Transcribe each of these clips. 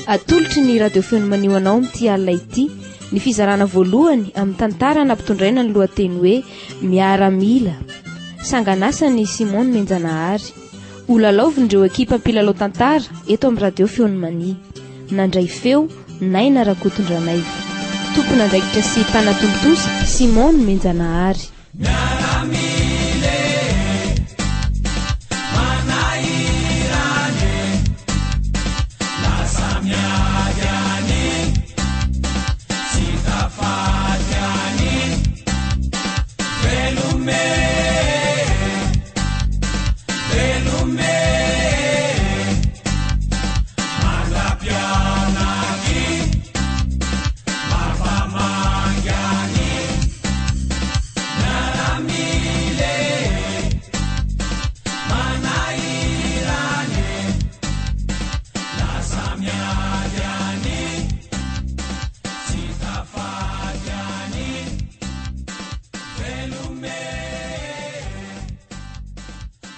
Atolotry ny Radio Feon'ny Manio anao amin'ity alina ity ny fizarana voalohany amin'ny tantara nampitondraina ny lohateny hoe Miaramila. Sanganasan'i Simon Nomenjanahary. Holalaovin'ireo ekipa mpilalao tantara eto amin'ny Radio Feon'ny Mania. Nandray feo, Naina Rakotondranaivo. Tompon'andraikitra sy mpanatontosa, Simon Nomenjanahary. Miaramila e, manahirana e, lasa miady any, tsy tafaty any, veloma e, veloma e, mandra-pianaky, mampamangy any. Miaramila e, manahirana e, lasa miady any, tsy tafady any, veloma e,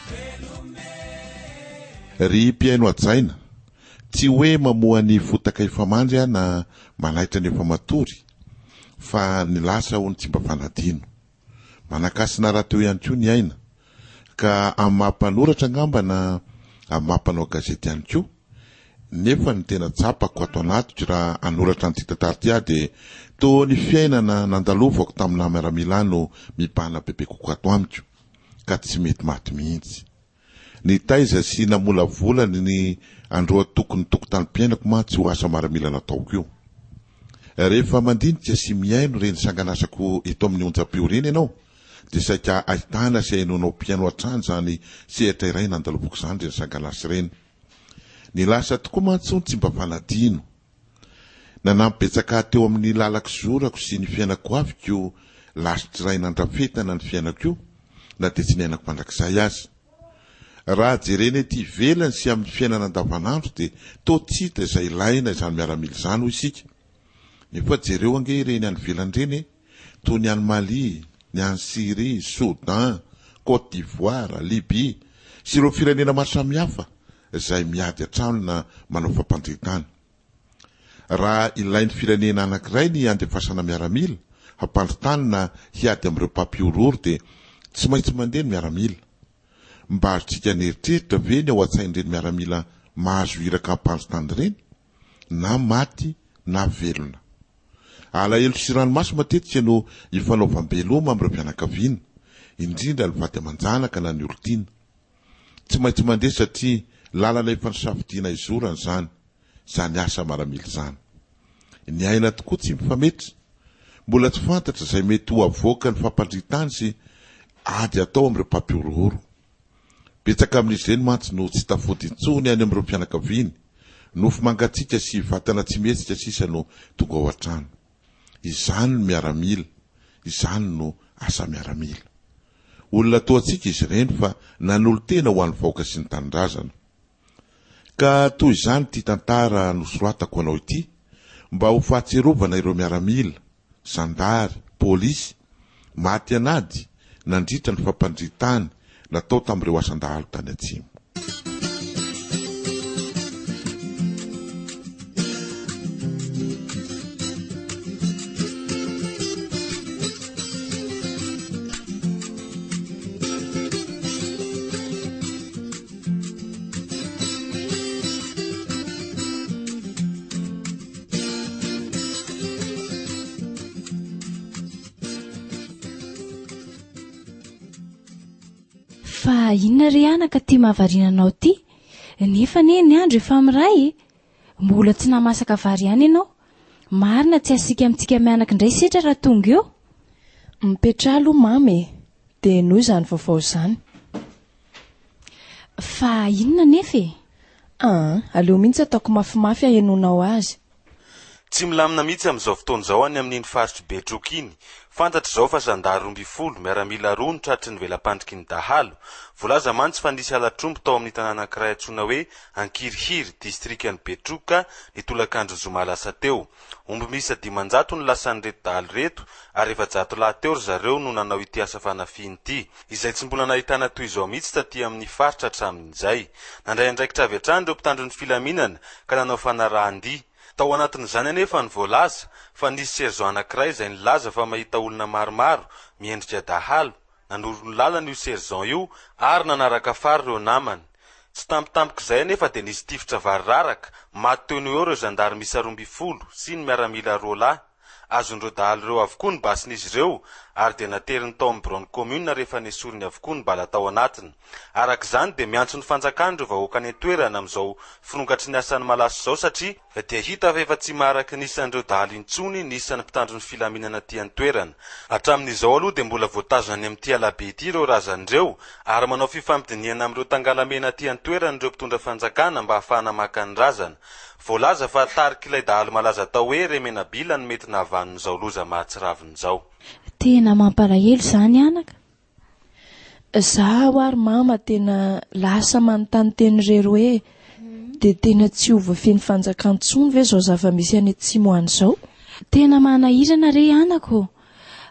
veloma e. Ry mpihaino hajaina, tsy hoe mamoha ny fotaka efa mandry aho na manaitra ny efa matory, fa ny lasa hono tsy mba fanadino. Manan-kasina rahateo ihany koa ny aina. Ka amin'ny maha mpanoratra angamba na amin'ny maha mpanao gazety ihany koa, nefa ny tena tsapako ato anatiko raha hanoratra an'ity tantara ity aho dia toa ny fiainana nandalovako tamin'ny naha miaramila ahy no mibahana bebe kokoa ato amiko, ka tsy mety maty mihitsy. Nitaiza sy namolavola ny androatokon'ny tokotanim-piainako mantsy io asa maramila nataoko io. Rehefa mandinika sy mihaino ireny sanganasako eto amin'ny onjam-peo ireny ianao dia saika ahitana sy ahenoanao mpihaino hatrany izany sehatra iray nandalovako izany ireny sanganasa ireny. Ny lasa tokoa mantsy hono tsy mba fanadino. Nanampy betsaka ahy teo amin'ny lalan-kizorako sy ny fiainako aviko io lasitr'iray nandrafetana ny fiainako io, na dia tsy niainako mandrakizay aza. Raha jerena ety ivelany sy amin'ny fiainana andavanandro dia toa tsy hita izay ilaina izany miaramila izany hoy isika. Nefa jereo ange ireny any ivelany ireny e! Toy ny any Mali, ny any Syrie, Soudan, Côte d'Ivoire, Libye, sy ireo firenena maro samihafa izay miady an-trano na manao fampandrin-tany. Raha ilain'ny firenena anankiray ny handefasana miaramila hampandry tany na hiady amin'ireo mpampihorohoro dia tsy maintsy mandeha ny miaramila. Mba azontsika an'eritreritra ve ny ao an-tsain'ireny miaramila mahazo iraka hampandry tany ireny? Na maty na velona. Alahelo sy ranomaso matetika no ifanaovam-beloma amin'ireo fianakaviana, indrindra ny vady aman-janaka na ny olon-tiana. Tsy maintsy mandeha satria lalana efa nosafidiana hizorana izany, izany asa maramila izany. Ny aina tokoa tsy mifametra. Mbola tsy fantatra izay mety ho avoakan'ny fampandrin-tany sy ady atao amin'ireo mpampihorohoro. Betsaka amin'izy ireny mantsy no tsy tafody intsony any amin'ireo fianakaviany. Nofo mangatsiaka sy vatana tsy mihetsika sisa no tonga ao an-trano. Izany no miaramila, izany no asa miaramila. Olona toa antsika izy ireny fa nanolo-tena ho an'ny vahoaka sy ny tanindrazana. Ka toy izany ity tantara nosoratako anao ity, mba ho fahatsiarovana ireo miaramila, zandary, polisy, maty an'ady nandritra ny fampandrin-tany natao tamin'ireo asan-dahalo tany atsimo. Fa inona re anaka ity mahavariana anao ity? Nefa anie ny andro efa miray e! Mbola tsy nahamasaka vary ihany ianao. Marina tsy hasiaka amintsika mianaka indray setra raha tonga eo. Mipetraha aloha mama e! Dia henoy izany vaovao izany. Fa inona anefa e? Aa, aleo mihitsy ataoko mafimafy hahenoanao azy. Tsy milamina mihitsy amin'izao fotoana izao any amin'iny faritr'i Betroka iny. Fantatra izao fa zandary 12, miaramila roa no tratry ny vela-pandriky ny dahalo. Voalaza mantsy fa nisy halatr'omby tao amin'ny tanàna anankiray antsoina hoe Ankirihiry, distrikan'i Betroka, ny tolakandron'ny zoma lasa teo. Omby miisa 500 no lasan'ireto dahalo ireto ary 400 lahy teo ry zareo no nanao ity asa fanafihana ity, izay tsy mbola nahitana toy izao mihitsy taty amin'ny faritra hatramin'izay. Nandray andraikitra avy hatrany ireo mpitandro ny filaminana ka nanao fanarahan-dia. Tao anatin'izany anefa no voalaza fa nisy sergent anankiray izay nilaza fa mahita olona maromaro miendrika dahalo. Nanoro ny lalana io sergent io ary nanaraka fary ireo namany. Tsy tampotampok'izay anefa dia nisy tifitra variraraka, maty teo noho eo ireo zandary miisa 12 sy ny miaramila roa lahy. Azon'ireo dahalo ireo avokoa ny basin'izy ireo ary dia nateriny tao amin'ny biraon'ny commune rehefa nesoriny avokoa ny bala tao anatiny. Araka izany dia miantso ny fanjakana ireo vahoaka any an-toerana amin'izao firongatry ny asan'ny malaso izao satria dia hita fa efa tsy maharaka ny isan'ireo dahalo intsony ny isan'ny mpitandro ny filaminana aty an-toerana. Hatramin'izao aloha dia mbola voatazona any amin'ity alabe ity ireo razana ireo ary manao fifampidinihana amin'ireo tangalamena aty an-toerana ireo mpitondra fanjakana mba hahafahana maka ny razana. Voalaza fa tarik'ilay dahalo malaza atao hoe Remenabila no mety nahavanon'izao loza mahatsiravina izao. Tena mampalahelo izany anaka. Za hoa ry mama tena lasa manontany tena irery hoe dia tena tsy ho voafehin'ny fanjakana intsony ve izao zava-misy any atsimo any izao? Tena manahirana re anaka ô!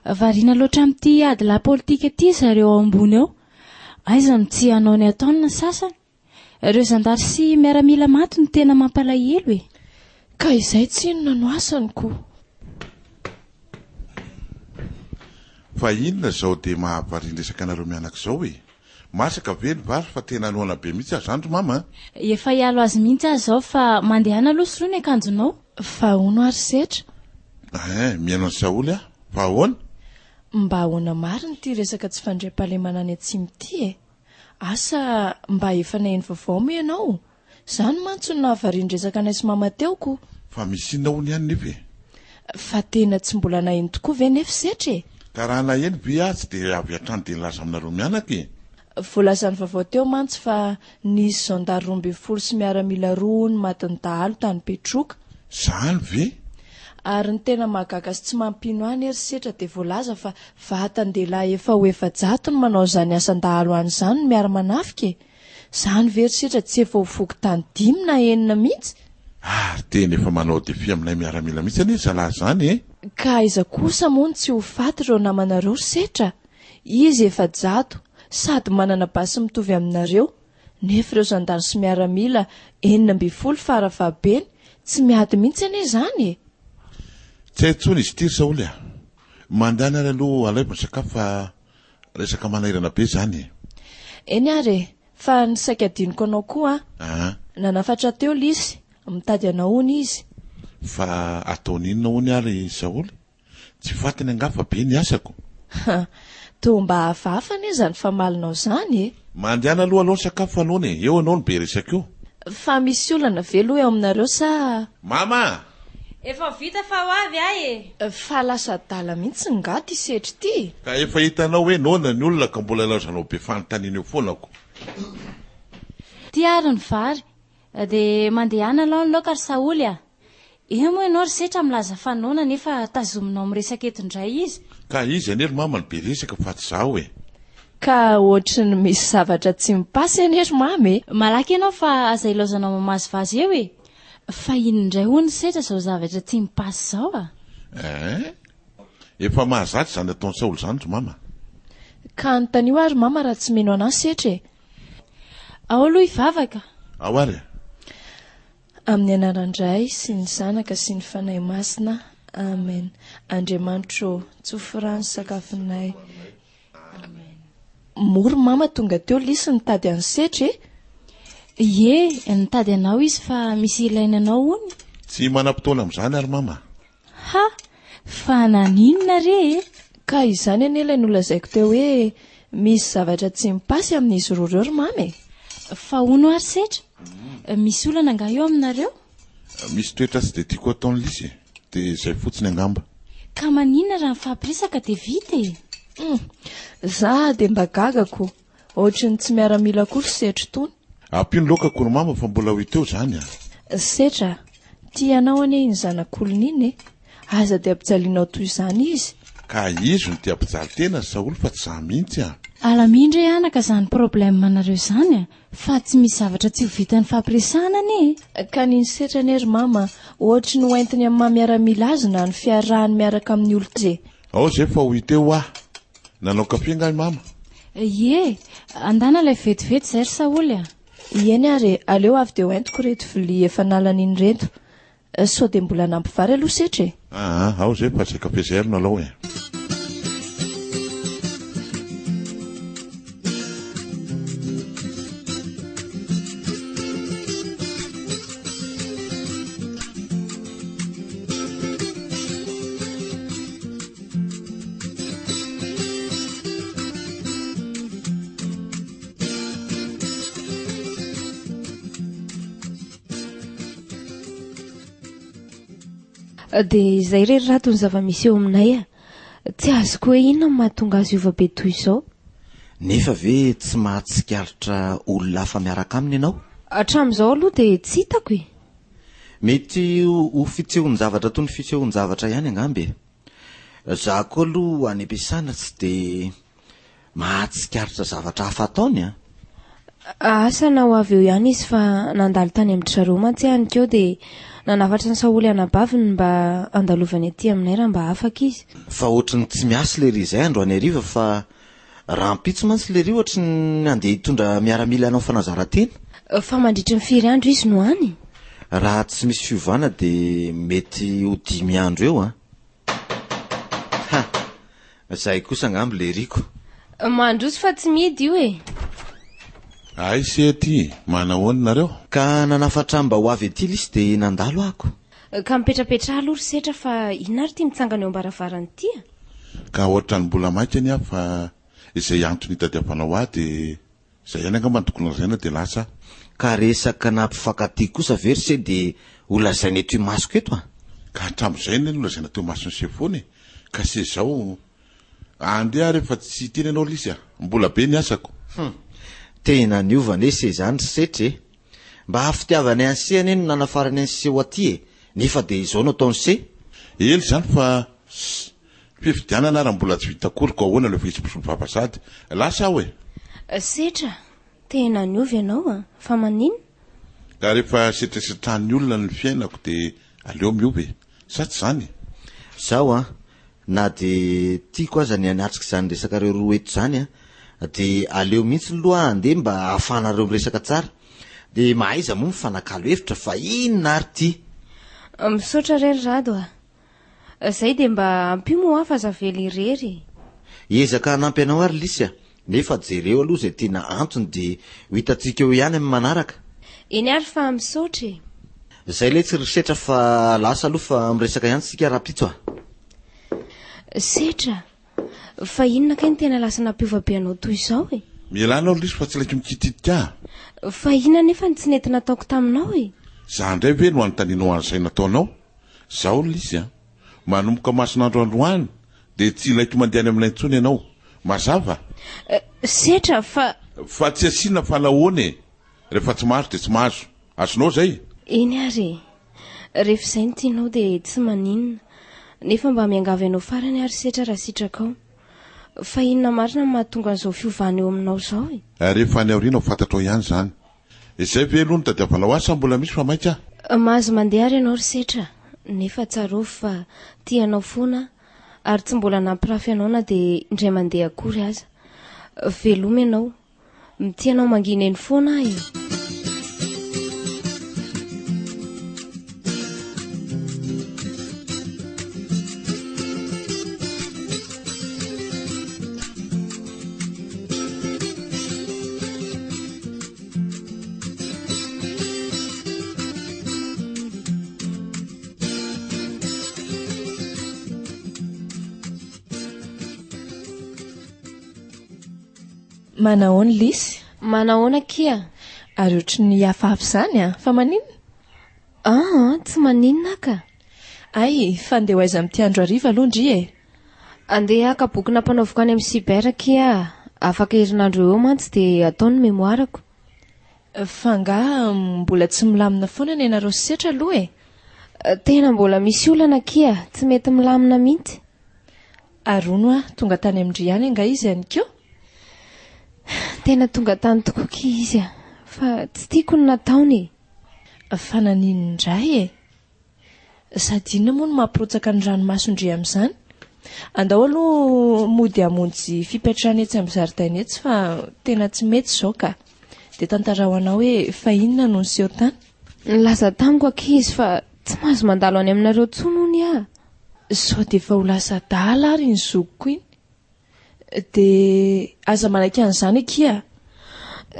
Variana loatra amin'ity ady lahy politika ity zareo ao ambony ao. Aiza no tsy hanao ny ataony ny sasany? Ireo zandary sy miaramila maty no tena mampalahelo e! Ka izay tsinona no asany ko! Fa inona izao dia mahavarian-dresaka anareo mianaka izao e? Masaka ve ny vary fa tena noana be mihitsy aho zany ry mama a! Efa hialo azy mihitsy aho izao fa mandehana aloha soloy ny akanjonao. Fa hono ary setra? Ein, mihaino an'i Saholy aho. Fa ahoana? Mba ahoana marina ity resaka tsy fandriampahalemana any atsimo ity e? Asa mba efa naheno vaovao moa ianao? Izany mantsy no nahavarian-dresaka anay sy mama teo ko! Fa misy inona hono ihany nefa e? Fa tena tsy mbola naheno tokoa ve nefa setra e? Ka raha naheno ve aho tsy dia avy hatrany dia nilaza aminareo mianaka e? Voalazan'ny vaovao teo mantsy fa nisy zandary 12 sy miaramila roa hono matin'ny dahalo tany Betroka. Zany ve? Ary ny tena mahagaga sy tsy mampino ahy anie ry setra dia voalaza fa Vatan-dehilahy efa ho 400 no manao izany asan-dahalo any izany no miara-manafika e! Izany ve ry setra tsy efa ho fokontany dimy na enina mihitsy? Ary tena efa manao défi aminay miaramila mihitsy anie zalahy izany e! Ka aiza kosa moa no tsy ho faty ireo namanareo ry setra? Izy 400, sady manana basy mitovy aminareo, nefa ireo zandary sy miaramila 16 fara fahabeny tsy miady mihitsy anie izany e! Tsy hay intsony izy ity ry Saholy a! Mandehana ary aloha alaivo ny sakafo fa resaka manahirana be izany e! Eny ary e! Fa ny saika adinoko anao koa an! Aa! Nanafatra teo Lisy, mitady anao hono izy. Fa ataony inona hono ary Saholy? Tsy fatiny angaha fa be ny asako? Ha! Toa mba hafahafa anie izany famalinao izany e! Mandehana aloha alao ny sakafo fa noana e! Eo ianao no be resaka eo. Fa misy olana ve aloha eo aminareo sa. Mama a! Efa vita fa ho avy aho e! Fa lasa adala mihitsy nga ty setry ty? Ka efa hitanao hoe noana ny olona ka mbola ilaozanao be fanontaniana eo foana ko. Ty ary ny vary, dia mandehana aloha ny laoka ry Saholy a! Eo moa ianao ry Setra milaza fa noana nefa tazominao miresaka eto indray izy. Ka izy anie ry mama no be resaka fa tsy zaho e! Ka ohatry ny misy zavatra tsy mipasy anie ry mama e! Malaky ianao fa aza ilaozanao mamazivazy eo e! Fa inona indray hono Setra izao zavatra tsy mipasy izao a! Eeh! Efa mahazatra izany ataon'i Saholy izany ry mama. Ka anontanio ary mama raha tsy mino anah Setra e! Ao aloha hivavaka. Ao ary e! Amin'ny anaran-dRay sy ny Zanaka sy ny Fanahy Masina. Amen. Andriamanitro ô, tsofy rano sakafonay. Moa ry mama tonga teo lisy nitady an'i Setra e? Ie, nitady anao izy fa misy ilainy anao hono. Tsy manam-potoana amin'izany ary mama. Ha! Fa naninona re e? Ka izany anie ilay nolazaiko teo hoe misy zavatra tsy mipasy amin'izy roa ireo ry mama e! Fa hono ary Setra? Misy olana angaha eo aminareo? Misy toetra tsy dia tiako ataon'i Lisy e! Dia izay fotsiny angamba. Ka maninona raha mifampiresaka dia vita e? Hum! Za dia mba gaga ko! Ohatry ny tsy miaramila akory Setra itony. Ampio ny laokako ry mama fa mbola ho hita eo izany a! Setra a! Tia anao anie iny zanak'olona iny e! Aza dia ampijalianao toy izany izy. Ka izy no te hampijaly tena ry Saholy fa tsy za mihitsy a! Alamino re anaka izany problème nareo izany a! Fa tsy misy zavatra tsy ho vitan'ny fampiresahana anie e! Ka ny setra anie ry mama ohatry ny hoentiny amin'ny maha miaramila azy na ny fiarahany miaraka amin'ny olon-tiany e! Ao zay fa ho hita eo hoa! Nanao kafe nga i mama? Ie! Andana ilay vetivety izay ry Saholy a! Ieny ary e, aleo avy dia hoentiko ireto vilia efa nalana iny ireto. Sao dia mbola hanampy vary aloha setra e! Aa, ao zay fa zay kafe zay ary no alao e! Dia izay re ry Rado ny zava-misy eo aminay a! Tsy azoko hoe inona no mahatonga azy hiova be toy izao. Nefa ve tsy mahatsikaritra olona hafa miaraka aminy ianao? Hatramin'izao aloha dia tsy hitako e! Mety ho fisehon-javatra toy ny fisehon-javatra ihany angamba e! Za koa aloha any am-piasana tsy dia mahatsikaritra zavatra hafa ataony an! Asa na ho avy eo ihany izy fa nandalo tany amin-dry zareo mantsy aho aninkeo dia nanafatra an'i Saholy anabaviny mba handalovany aty aminay raha mba afaka izy. Fa ohatry ny tsy miasa lery izay androany hariva fa rahampitso mantsy lery ohatry ny handeha hitondra miaramila hanao fanazaran-tena. Fa mandritry ny firy andro izy no any? Raha tsy misy fiovana dia mety ho dimy andro eo an! Ha! Zay kosa angamba le riko. Mandroso fa tsy mihidy io e! Hay se aty, manahoana nareo? Ka nanafatra mba ho avy aty lisy dia nandalo ako. Ka mipetrapetraha aloha ry setra fa inona ary ity mitsangana eo ambaravarana ity a? Ka ohatran'ny mbola maika anie aho fa izay antony itadiavanao ahy dia Izay ihany angamba no tokony lazaina dia lasa aho. Ka resaka nampifankatia kosa ve ry se dia ho lazaina eto imasoko eto a? Ka hatramin'izay anie no lazaina teo imason'i se foana e! Ka se izao andeha ary fa tsy hiteny ianao lisy a! Mbola be ny asako. Hum! Tena niova anie se izany ry setra e! Mba fitiavanay an'i se anie no nanafarany an'i se ho aty e! Nefa dia izao no ataon'i se? Ela izany fa ss! Fifidianana ara mbola tsy vita akory ko ahoana le hisy mpisolo vava sady. Lasa aho e! Setra, tena niova ianao an! Fa maninona? Ka rehefa setrasetran'ny olona ny fiainako de aleo miova e! Sa tsy zany? Zaho an, na de tiako aza ny hanatrika izany resakareo roa eto izany an, de aleo mihitsy loha handeha mba ahafahanareo miresaka tsara. De mahaiza moa mifanakalo hevitra fa inona ary ty? Misaotra re ry Rado a! Zay dia mba ampio moa aho fa za vely irery e. Hiezaka hanampy anao ary Lisy a! Nefa jereo aloha izay tena antony dia ho hitantsika eo ihany amin'ny manaraka. Eny ary fa misaotra e. Zay letsy ry Setra fa lasa aloha fa miresaka ihany tsika rahampitso a! Setra, fa inona kay no tena lasa nampiova be anao toy izao e? Mialà anao ry Lisy fa tsy laiko mikititika ahy. Fa inona anefa no tsy nety nataoko taminao e? Za indray ve no anontanianao an'izay nataonao? Zao lisy a! Manomboka mason'andro androany dia tsy ilaiko mandeha any aminay intsony ianao. Mazava? Setra, fa. Fa tsy asiana fa nahoana e? Rehefa tsy mahazo dia tsy mahazo. Azonao izay? Eny ary e! Rehefa izay no tianao dia tsy maninona. Nefa mba miangavy anao farany aho ry Setra raha sitrakao. Fa inona marina no mahatonga an'izao fiovana eo aminao izao e? Rehefa any aoriana ho fantatrao ihany izany. Izay ve aloha no tadiavanao ahy sa mbola misy fa maika aho? Mahazo mandeha ary ianao ry Setra, nefa tsarovy fa tia anao foana aho ary tsy mbola nampirafy anao na dia indray mandeha akory aza. Veloma ianao. Mitia anao mangina eny foana aho e. Manahoana Lisy? Manahoana akia? Ary ohatry ny hafahafa izany an! Fa maninona? Aa, tsy maninona aho ka! Hay, fa ndeha ho aiza amin'ity andro hariva aloha ndry e? Andeha haka boky nampanaoviko any amin'ny cyber akia aho. Afaka herinandro eo eo mantsy dia atao ny mémoire-ko. Fa angaha mbola tsy milamina foana ny anareo sy Setra aloha e? Tena mbola misy olana akia, tsy mety milamina mihitsy. Ary hono hoa, tonga tany amin-dry ihany angaha izy aninkeo? Tena tonga tany tokoa akia izy a! Fa tsy tiako ny nataony e! Fa naninona indray e? Sady inona moa no mampirotsaka ny ranomason-dry amin'izany? Andao aloha mody hamonjy fipetrahana etsy amin'ny zaridaina etsy fa tena tsy mety izao ka! Dia tantarao anao hoe fa inona no niseho tany? Nilaza tamiko akia izy fa tsy mahazo mandalo any aminareo intsony hono aho. Sao dia efa ho lasa adala ary iny zokiko iny? Dia aza manaiky an'izany akia a!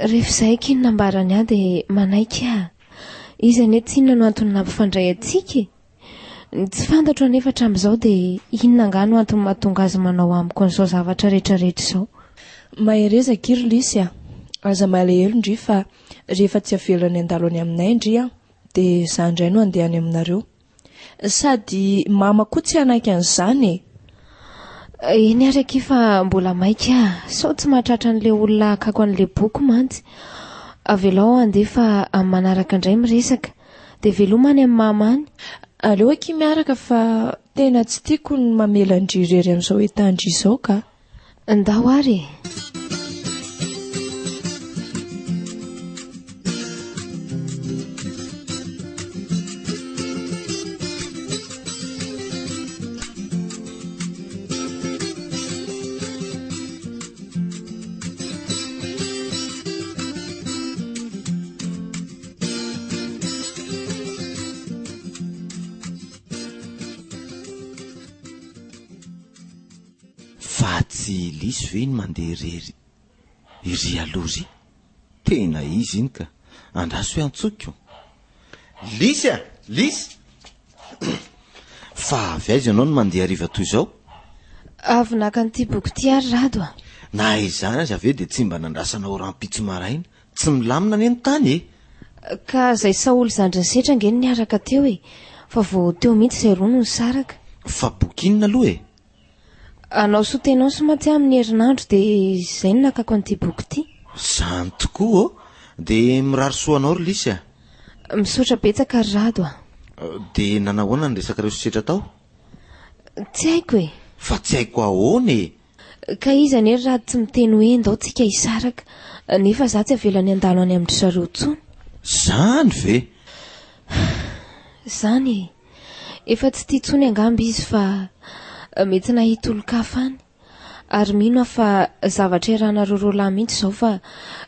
Rehefa izay akia no nambarany ahy dia manaiky aho. Izy anie tsinona no antony nampifandray antsika e! Ny tsy fantatro anefa hatramin'izao dia inona angaha no antony mahatonga azy manao amiko an'izao zavatra rehetra rehetra izao. Mahereza akia ry Lisy a! Aza malahelo ndry fa rehefa tsy avelany handalo any aminay ndry aho dia izaho indray no handeha any aminareo. Sady mama koa tsy hanaiky an'izany e! Eny ary akia fa mbola maika aho, sao tsy mahatratra an'ilay olona hakako an'ilay boky mantsy. Avelao aho handeha fa amin'ny manaraka indray miresaka. Dia veloma any amin'ny mama any. Aleo akia miaraka fa tena tsy tiako ny mamela an-dry irery amin'izao état-ndry izao ka. Ndao ary e! Fa tsy Lisy ve iny mandeha irery iry aloha iry? Tena izy iny ka! Andraso hoe antsoiko. Lisy a! Lisy! Fa avy aiza ianao no mandeha hariva toy izao? Avy naka an'ity boky ity ary Rado a! Na izany aza ve dia tsy mba nandrasana ho rahampitso maraina? Tsy milamina anie ny tany e! Ka izay Saholy zandrin'i Setra ange no niaraka teo e! Fa vao teo mihitsy izay roa no nisaraka. Fa boky inona aloha e? Hanao soutenance mantsy aho amin'ny herinandro dia izay no nakako an'ity boky ity. Izany tokoa ô! Dia mirary soa anao ry Lisy a! Misaotra betsaka ry Rado a! Dia nanahoana ny resakareo sy Setra tao? Tsy haiko e! Fa tsy haiko ahoana e! Ka izy anie ry Rado tsy miteny hoe ndao tsika hisaraka, nefa za tsy avelany handalo any amin-dry zareo intsony. Zany ve? Zany e! Efa tsy tia intsony angamba izy fa mety nahita olon-kafa any. Ary mino aho fa zavatra iarahanareo roalahy mihitsy izao fa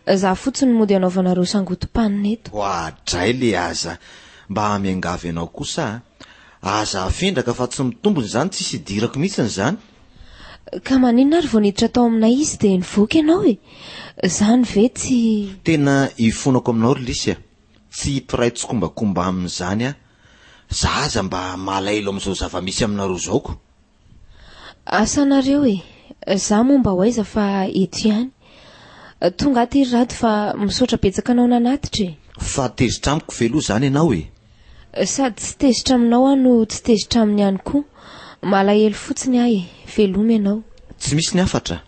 za fotsiny no mody anaovanareo sangodim-panina eto. Oadray le aza mba miangavy anao kosa a! Aza afendraka fa tsy mitombina izany tsisy idirako mihitsiny izany. Ka maninona ary vao niditra tao aminay izy dia nivoaka ianao e? Izany ve tsy. Tena ifonako aminao ry Lisy a! Tsy mpiray tsikombakomba aminy izany aho. Za aza mba malahelo amin'izao zava-misy aminareo izao ko. Asa anareo e! Za moa mba ho aiza fa eto ihany. Tonga aty ry Rado fa misaotra betsaka anao nanatitra e! Fa tezitra amiko ve aloha izany ianao e? Sady tsy tezitra aminao aho no tsy tezitra aminy ihany koa. Malahelo fotsiny aho e. Veloma ianao. Tsy misy ny hafatra.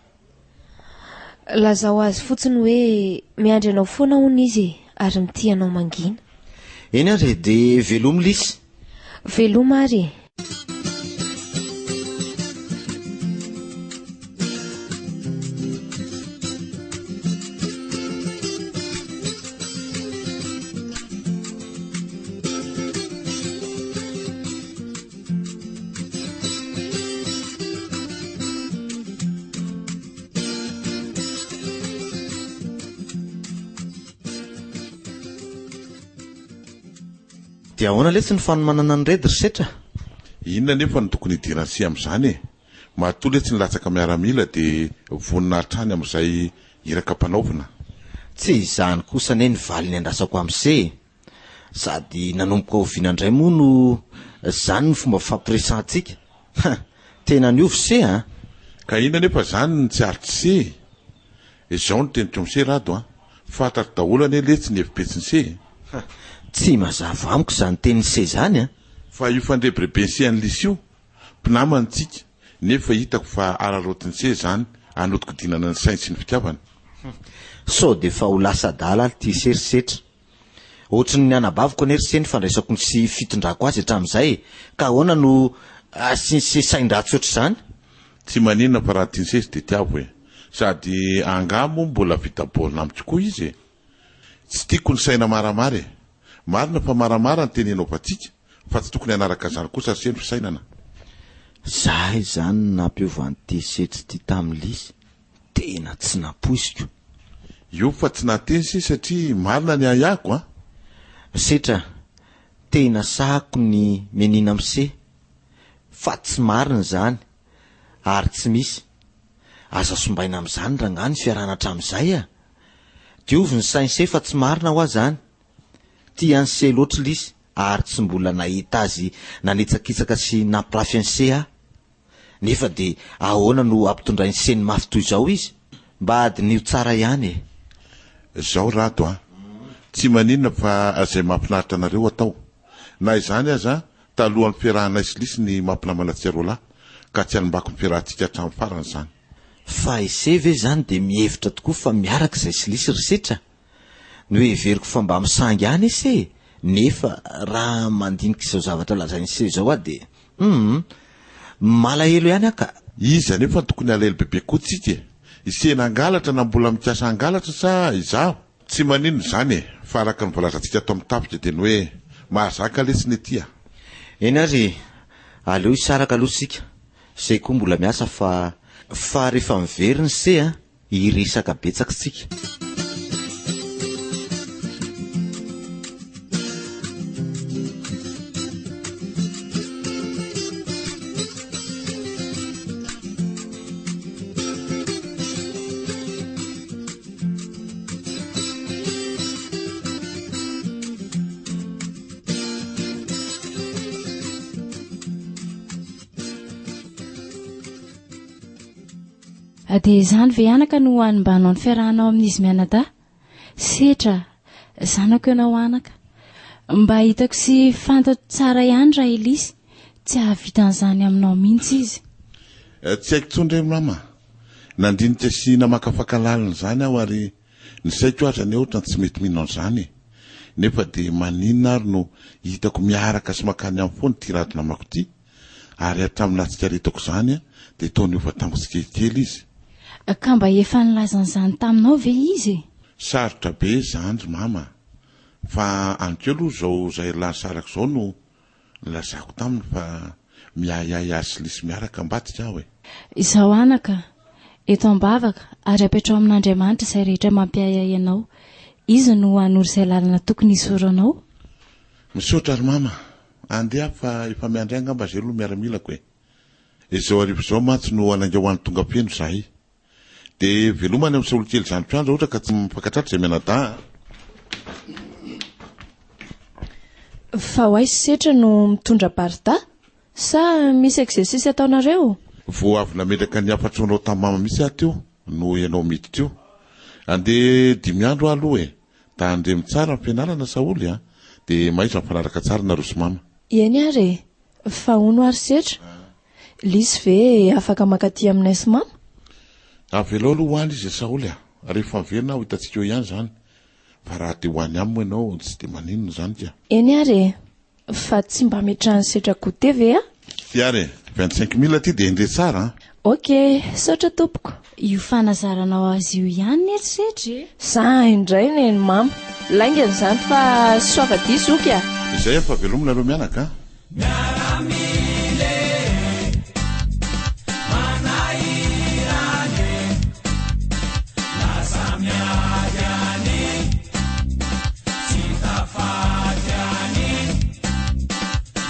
Lazao azy fotsiny hoe miandry anao foana hono izy e, ary mitia anao mangina. Eny ary e, dia velomy lisy. Veloma ary e. Dia ahoana letsy ny fanomanana ny raid ry setra? Inona anefa no tokony hidiran'i se amin'izany e? Matoa letsy nilatsaka miaramila dia vonona hatrany amin'izay iraka ampanaovina. Tsy izany kosa anie ny valiny andrasako amin'i se e! Sady nanomboka oviana indray moa no zany ny fomba fifampiresahantsika? Hein! Tena niova se an! Ka inona anefa zany ny tsy aritry se e? Izao no teniko amin'i se Rado an! Fantatro daholo anie letsy ny hevi-petsin'i se e! Hein! Tsy mazava amiko izany tenin'i se zany an! Fa io fandrebireben'i se an'i Lisy io, mpinamana tsika, nefa hitako fa araraotin'i se zany hanodikodinana ny sainy sy ny fitiavany. Hum! Sao dia efa ho lasa adala ary ty se ry Setra? Ohatry ny anabaviko anie ry se ny fandraisako ny sy fitondrako azy hatramin'izay e! Ka ahoana no asian'se sain-dratsy ohatr'izany? Tsy maninona fa raha tian'se izy dia tiavo e! Sady angaha moa mbola vita baolina amiko koa izy e! Tsy tiako ny saina maramara e! Marina fa maramara ny teny anaovantsika fa tsy tokony hanaraka izany kosa ry se ny fisainana. Za izany no nampiova an'ity setry ity tamin'i Lisy, tena tsy nampoiziko. Io fa tsy nahateny se satria marina ny ahiahiko an! Setra, tena sahako ny mianiana amin'i se fa tsy marina izany ary tsy misy. Aza sombaina amin'izany rangahy ny fiarahana hatramin'izay a! Diovy ny sain'i se fa tsy marina hoa zany. Tia an'i se loatra lisy ary tsy mbola nahita azy nanitsakitsaka sy nampirafy an'i se aho. Nefa dia ahoana no ampitondrain'i se ny mafy toy izao izy? Mba diniho tsara ihany e! Zao Rado a! Tsy maninona fa zay mahafinaritra anareo atao. Na izany aza, talohan'ny fiarahanay sy Lisy ny mampinamana antsika roalahy, ka tsy hanimbako ny fiarahantsika hatramin'ny farany izany. Fa ise ve izany dia mihevitra tokoa fa miaraka izay sy Lisy ry Setra? Noheveriko fa mba misangy ihany ise e! Nefa raha mandinika izao zavatra lazain'ise izao aho dia humm! Malahelo ihany aho ka! Iza anefa no tokony halahelo bebe koa tsika e? Ise nangalatra na mbola mikasa hangalatra sa izaho? Tsy maninona izany e! Fa araka ny voalazantsika ato amin'ny tafika dia ny hoe mahazaka lesy ny ety a! Eny ary, aleo hisaraka aloha isika, se koa mbola miasa fa fa rehefa miverina se a! Hiresaka betsaka tsika. Dia izany ve anaka no hanimbanao ny fiarahanao amin'izy mianadahy? Setra, zanako ianao anaka. Mba hitako sy fantatro tsara ihany raha Elisy, tsy hahavita an'izany aminao mihitsy izy. Tsy haiko intsony re mama. Nandinika sy namakafaka lalina izany aho ary ny saiko aza anie ohatrany tsy mety mino an'izany e. Nefa dia maninona ary no hitako miaraka sy makany aminy foana ity rado namako ity? Ary hatramin'ny nahatsikaritako izany dia toa niova tamiko tsikelikely izy. Ka mba efa nilaza an'izany taminao ve izy e? Sarotra be izany ry mama a! Fa anikeo aloha izao izay lahy nisaraka izao no nilazako taminy fa miahiahy azy sy Lisy miaraka ambadika aho e! Izao anaka, eto am-bavaka ary apetraho amin'Andriamanitra izay rehetra mampiahiahy anao. Izy no hanoro izay lalana tokony hizoranao. Misaotra ry mama a! Andeha fa efa miandry ahy angamba izay aloha miaramilako e! Izao hariva izao mantsy no hanainga ho any Tongafeno izahay. Dia veloma any amin'ny Saolokely zandriko any raha ohatra ka tsy mifankatratra izay mianadahy a! Fa ho aiza setra no mitondra barda? Sa misy exercice ataonareo? Vao avy nametraka ny hafatro anao tamin'i mama mihitsy aho teo no ianao miditra io. Andeha dimy andro aho aloha e! Tandremo tsara ny fianarana Saholy a! Dia mahaiza mifanaraka tsara nareo sy mama. Eny ary e! Fa hono ary setra? Lisy ve afaka mankaty aminay sy mama? Avelao aloha ho any izy ry Saholy a! Rehefa miverina aho hitantsika eo ihany izany. Fa raha te ho any aminy moa ianao tsy dia maninona izany ka. Eny ary e! Fa tsy mba ametrahan'i Setra goûter ve a? Ty ary e! 25 mille ty dia endre tsara an! Ok, saotra tompoko. Io fanazaranao azy io ihany ne ry Setra e! Za indray neny mama. Laingany izany fa soava dia zoky a! Izay fa veloma nareo mianaka a! Miaramila e, manahirana e, lasa miady any, tsy tafaty any,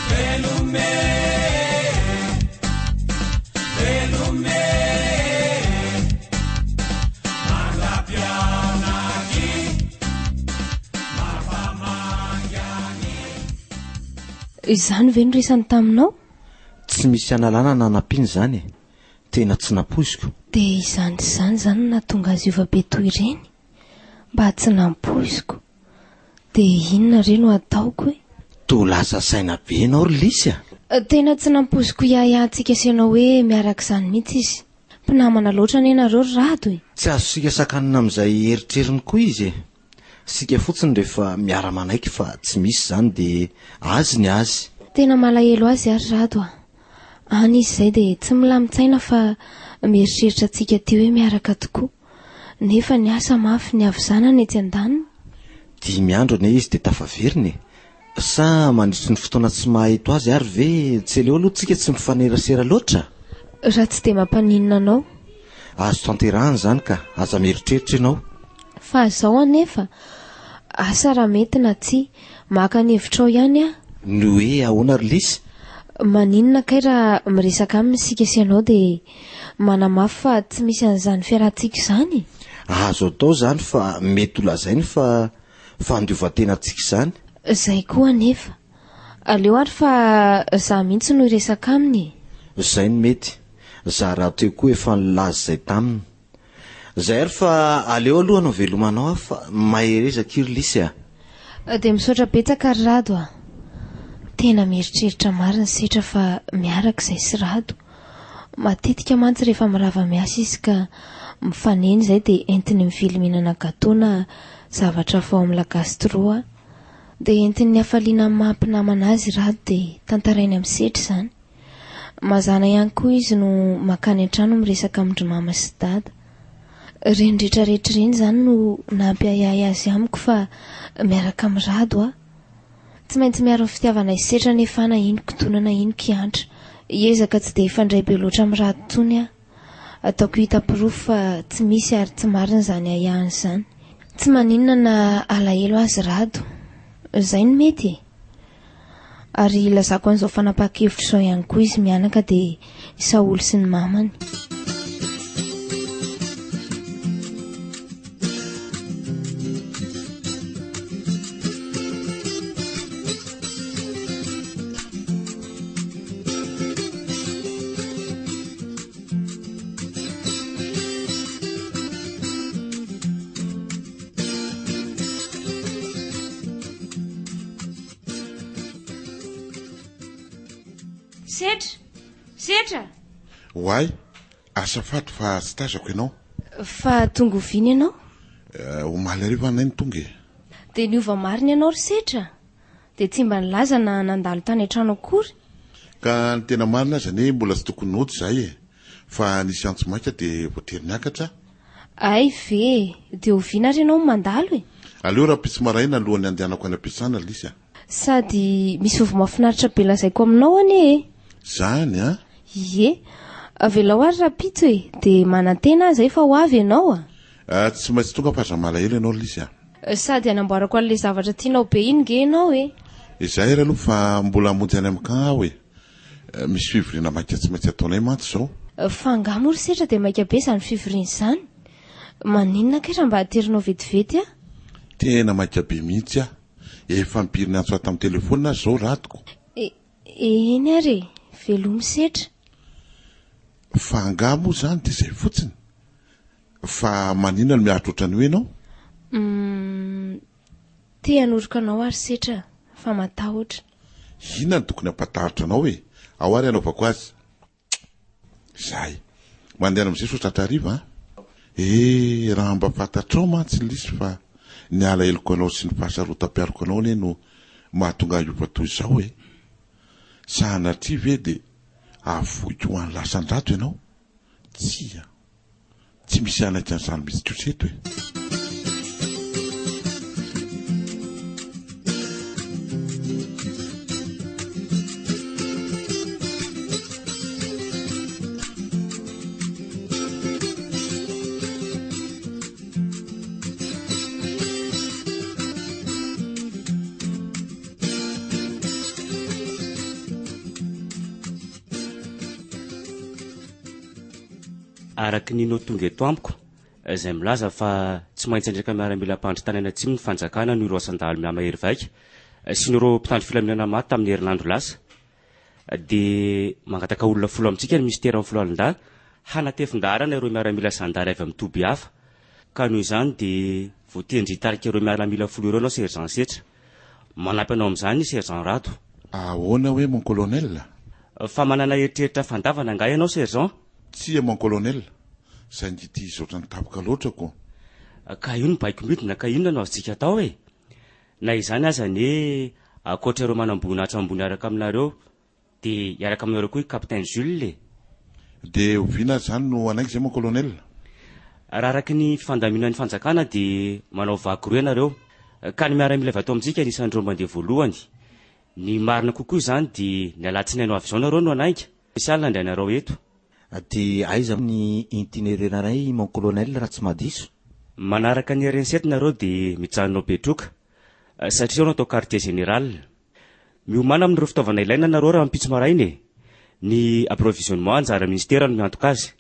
veloma e, veloma e, mandra-pianaky, mampamangy any. Izany ve no resany taminao? Tsy misy analana na anampiana izany e! Tena tsy nampoiziko. Dia izany sy izany izany no nahatonga azy hiova be toy ireny? Mba tsy nampoiziko. Dia inona re no hataoko e? Toa lasa saina be ianao ry Lisy a! Tena tsy nampoiziko hiahiahintsika sy ianao hoe miaraka izany mihitsy izy. Mpinamana loatra anie nareo ry Rado e! Tsy azontsika sakanina amin'izay eritreriny koa izy e! Isika fotsiny rehefa miara-manaiky fa tsy misy izany dia azy ny azy. Tena malahelo azy ary Rado a! Any izy izay dia tsy milamin-tsaina fa mieritreritra antsika aty hoe miaraka tokoa. Nefa ny asa mafy ny havizanana etsy andaniny. Dimy andro anie izy dia tafaverina e! Sa mandritry ny fotoana tsy maha eto azy ary ve tsy aleo aloha tsika tsy mifanerasera loatra? Raha tsy dia mampaninona anao. Azo tanterahana izany ka, aza mieritreritra ianao. Fa izao anefa, asa raha mety na tsia, maka ny hevitrao ihany aho. Ny hoe ahoana ry lisy? Maninona kay raha miresaka aminy isika sy ianao dia manamafy fa tsy misy an'izany fiarahantsika izany e? Azo atao izany fa mety ho lazainy fa fandiovan-tenantsika izany. Izay koa anefa. Aleo ary fa za mihitsy no hiresaka aminy e. Izay no mety. Za rahateo koa efa nilaza izay taminy. Zay ary fa aleo aloha hanao veloma anao aho fa mahereza akia ry Lisy a! Dia misaotra betsaka ry Rado a! Tena mieritreritra marina Setra fa miaraka izay sy Rado. Matetika mantsy rehefa mirava miasa izy ka mifanena izay dia entiny mivily mihinana gateau na zavatra hafa ao amin'ny la gastro aho. Dia entin'ny hafaliana amin'ny maha mpinamana azy Rado dia tantarainy amin'i Setra izany. Mazàna ihany koa izy no mankany an-trano miresaka amin-dry mama sy dada. Ireny rehetrarehetra ireny izany no nampiahiahy azy amiko fa miaraka amin'i Rado aho. Tsy maintsy miaro ny fitiavana hisetra anefa aho na ino kidona na ino kiantra. Hiezaka tsy dia hifandray be loatra amin'i Rado intsony aho. Ataoko hita porofo fa tsy misy ary tsy marina izany ahiahiny izany. Tsy maninona na alahelo azy Rado. Izay no mety e! Ary ilazako an'izao fanapahan-kevitra izao ihany koa izy mianaka dia i Saholy sy ny mamany. Setra! Setra! Oay, azafady fa tsy tazako ianao. Fa tonga oviana ianao? Eh, omaly hariva anay no tonga e. Dia niova marina ianao ry Setra? Dia tsy mba nilaza na nandalo tany an-trano akory? Ka ny tena marina aza anie mbola tsy tokony hody izahay e. Fa nisy antso maika dia voatery niakatra aho. Hay ve e! Dia oviana ary ianao no mandalo e? Aleo rahampitso maraina alohan'ny handehanako any am-piasana Lisy a! Sady misy vaovao mahafinaritra be lazaiko aminao anie e! Zany an! Ie! Avelao ary rahampitso e! Dia manantena aho izay fa ho avy ianao a! Ah, tsy maintsy tonga fa aza malahelo ianao Lisy a! Sady hanamboarako an'ilay zavatra tianao be iny nge ianao e! Izay ary aloha fa mbola hamonjy any amin'ny camp aho e! Misy fivoriana maika tsy maintsy ataonay mantsy izao. Fa angaha moa ry Setra dia maika be izany fivoriana izany? Maninona kay raha mba aterinao vetivety aho? Tena maika be mihitsy aho. Efa impiry niantso ahy tamin'ny telefaonina aza izao radoko. Eny ary e! Velomy Setra. Fa angaha moa izany dia izay fotsiny? Fa maninona no miaritra ohatran'io ianao? Humm, te hanoroka anao aho ry Setra fa matahotra. Inona no tokony hampatahotra anao e? Ao ary hanaovako azy. Tsk! Izay. Mandehana amin'izay sao tratra hariva an! Eh, raha mba fantatrao mantsy Lisy fa ny alaheloko anao sy ny fahasarotam-piaroko anao anie no mahatonga ahy hiova toy izao e! Sanatria ve dia havoiko ho any lasan-dRado ianao? Tsia. Tsy misy hanaiky an'izany mihitsy kosa eto e. Araka ny no tonga eto amiko, izay milaza fa tsy maintsy handreka miaramila mpandry tany any atsimo ny fanjakana noho ireo asan-dahalo mihamahery vaika sy ny ireo mpitandro filaminana maty tamin'ny herinandro lasa, dia mangataka olona folo amintsika ny minisiteran'ny foloalindahy hanatefin-daharana ireo miaramila zandary avy amin'ny toby hafa, ka noho izany dia voatendry hitarika ireo miaramila folo ireo ianao Sergent Setra. Manampy anao amin'izany i Sergent Rado. Ahoana hoe mon colonel? Fa manana eritreritra fandavana angaha ianao Sergent? Tsia mon colonel, saingy ity izy ohatran'ny tapoka loatra ko. Ka io no baiko midina ka inona no azontsika atao e? Na izany aza anie ankoatra ireo manamboninahitra ambony hiaraka aminareo dia hiaraka aminareo koa i Capitaine Jules e! Dia oviana ary izany no hanaiky izay mon colonel? Raha araka ny fifandaminan'ny fanjakana dia manao vague roa ianareo ka ny miaramila avy ato amintsika anisan'ireo mandeha voalohany. Ny marina kokoa izany dia ny alatsinainy ho avy izao nareo no hanainga, spécial handray anareo eto. Dia aiza ny itinéraire-nay mon colonel raha tsy mahadiso? Manaraka ny RN sept nareo dia mijanona ao Betroka satria ao no atao quartier général. Miomàna amin'ireo fitaovana ilaina nareo rahampitso maraina e! Ny approvisionnement anjara ministera no miantoka azy.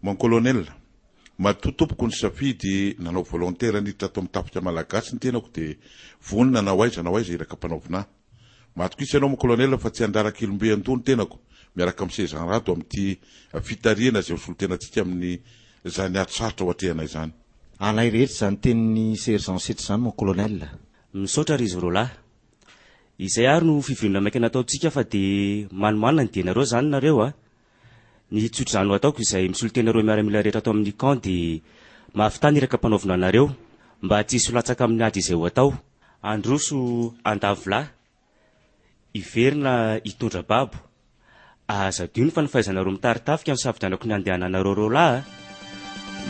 Mon colonel, matoa tompoko nisafidy nanao volontaire niditra ato amin'ny tafika malagasy ny tenako dia vonona na ho aiza na ho aiza iraka ampanaovina ahy. Matokisa ianao mon colonel fa tsy handraraka ilombe an-doha ny tenako miaraka amin'ny Sergent Rado amin'ity fitarihana izay ho solontenantsika amin'izany ady sarotra ho atrehana izany. Anay rehetra izany tenin'i Sergent Setra izany mon colonel. Misaotra ry roalahy. Izay ary no fivoriana maika nataontsika fa dia manomana ny dianareo izany nareo a! Ny tsotr'izany ho ataoko izay misolo tena ireo miaramila rehetra ato amin'ny camp dia mahavità ny iraka ampanaovina anareo mba tsy hisy ho latsaka amin'ny ady izay ho atao. Handroso handavo lahy, hiverina hitondra babo. Aza adino fa ny fahaizanareo mitari-tafika no safidianako ny handehananareo roalahy a!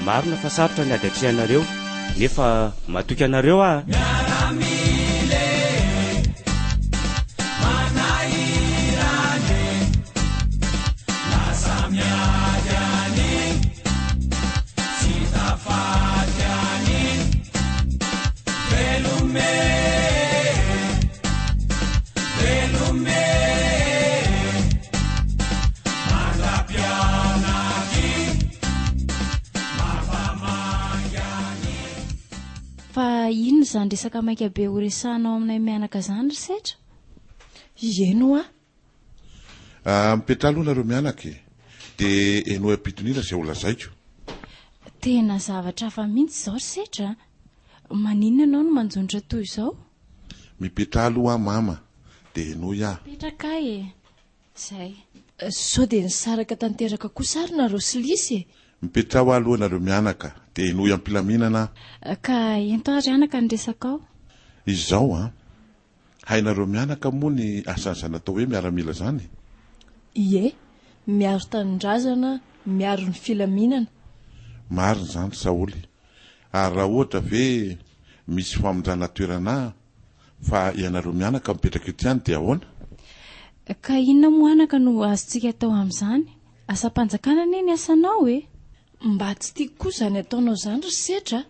Marina fa sarotra ny ady atrehanareo nefa matoky anareo aho a! Miaramila e, manahirana e, lasa miady any, tsy tafaty any, veloma e, veloma e, mandra-pianaky. Fa inona izany resaka maika be ho resahanao aminay mianaka izany ry Setra? Ieny hoa. Ah, mipetraha aloha nareo mianaka e. Dia henoy am-pitoniana izay ho lazaiko. Tena zavatra hafa mihitsy izao ry Setra a! Maninona ianao no manjonitra toy izao? Mipetraha aloha aho mama, dia henoy aho. Mipetraka aho e! Zay. Sao dia nisaraka tanteraka kosa ary nareo sy Lisy e? Mipetraha aloha nareo mianaka dia henoy am-pilaminana aho. Ka ento ary anaka ny resakao. Izao an! Hainareo mianaka moa ny asan'izany atao hoe miaramila izany? Ie, miaro tanindrazana, miaro ny filaminana. Marina izany ry Saholy. Ary raha ohatra ve misy famindrana toerana Fa ianareo mianaka mipetraka eto ihany dia ahoana? Ka inona moa anaka no azontsika atao amin'izany? Asam-panjakana anie ny asanao e! Mba tsy tiako koa izany ataonao izany ry Setra a!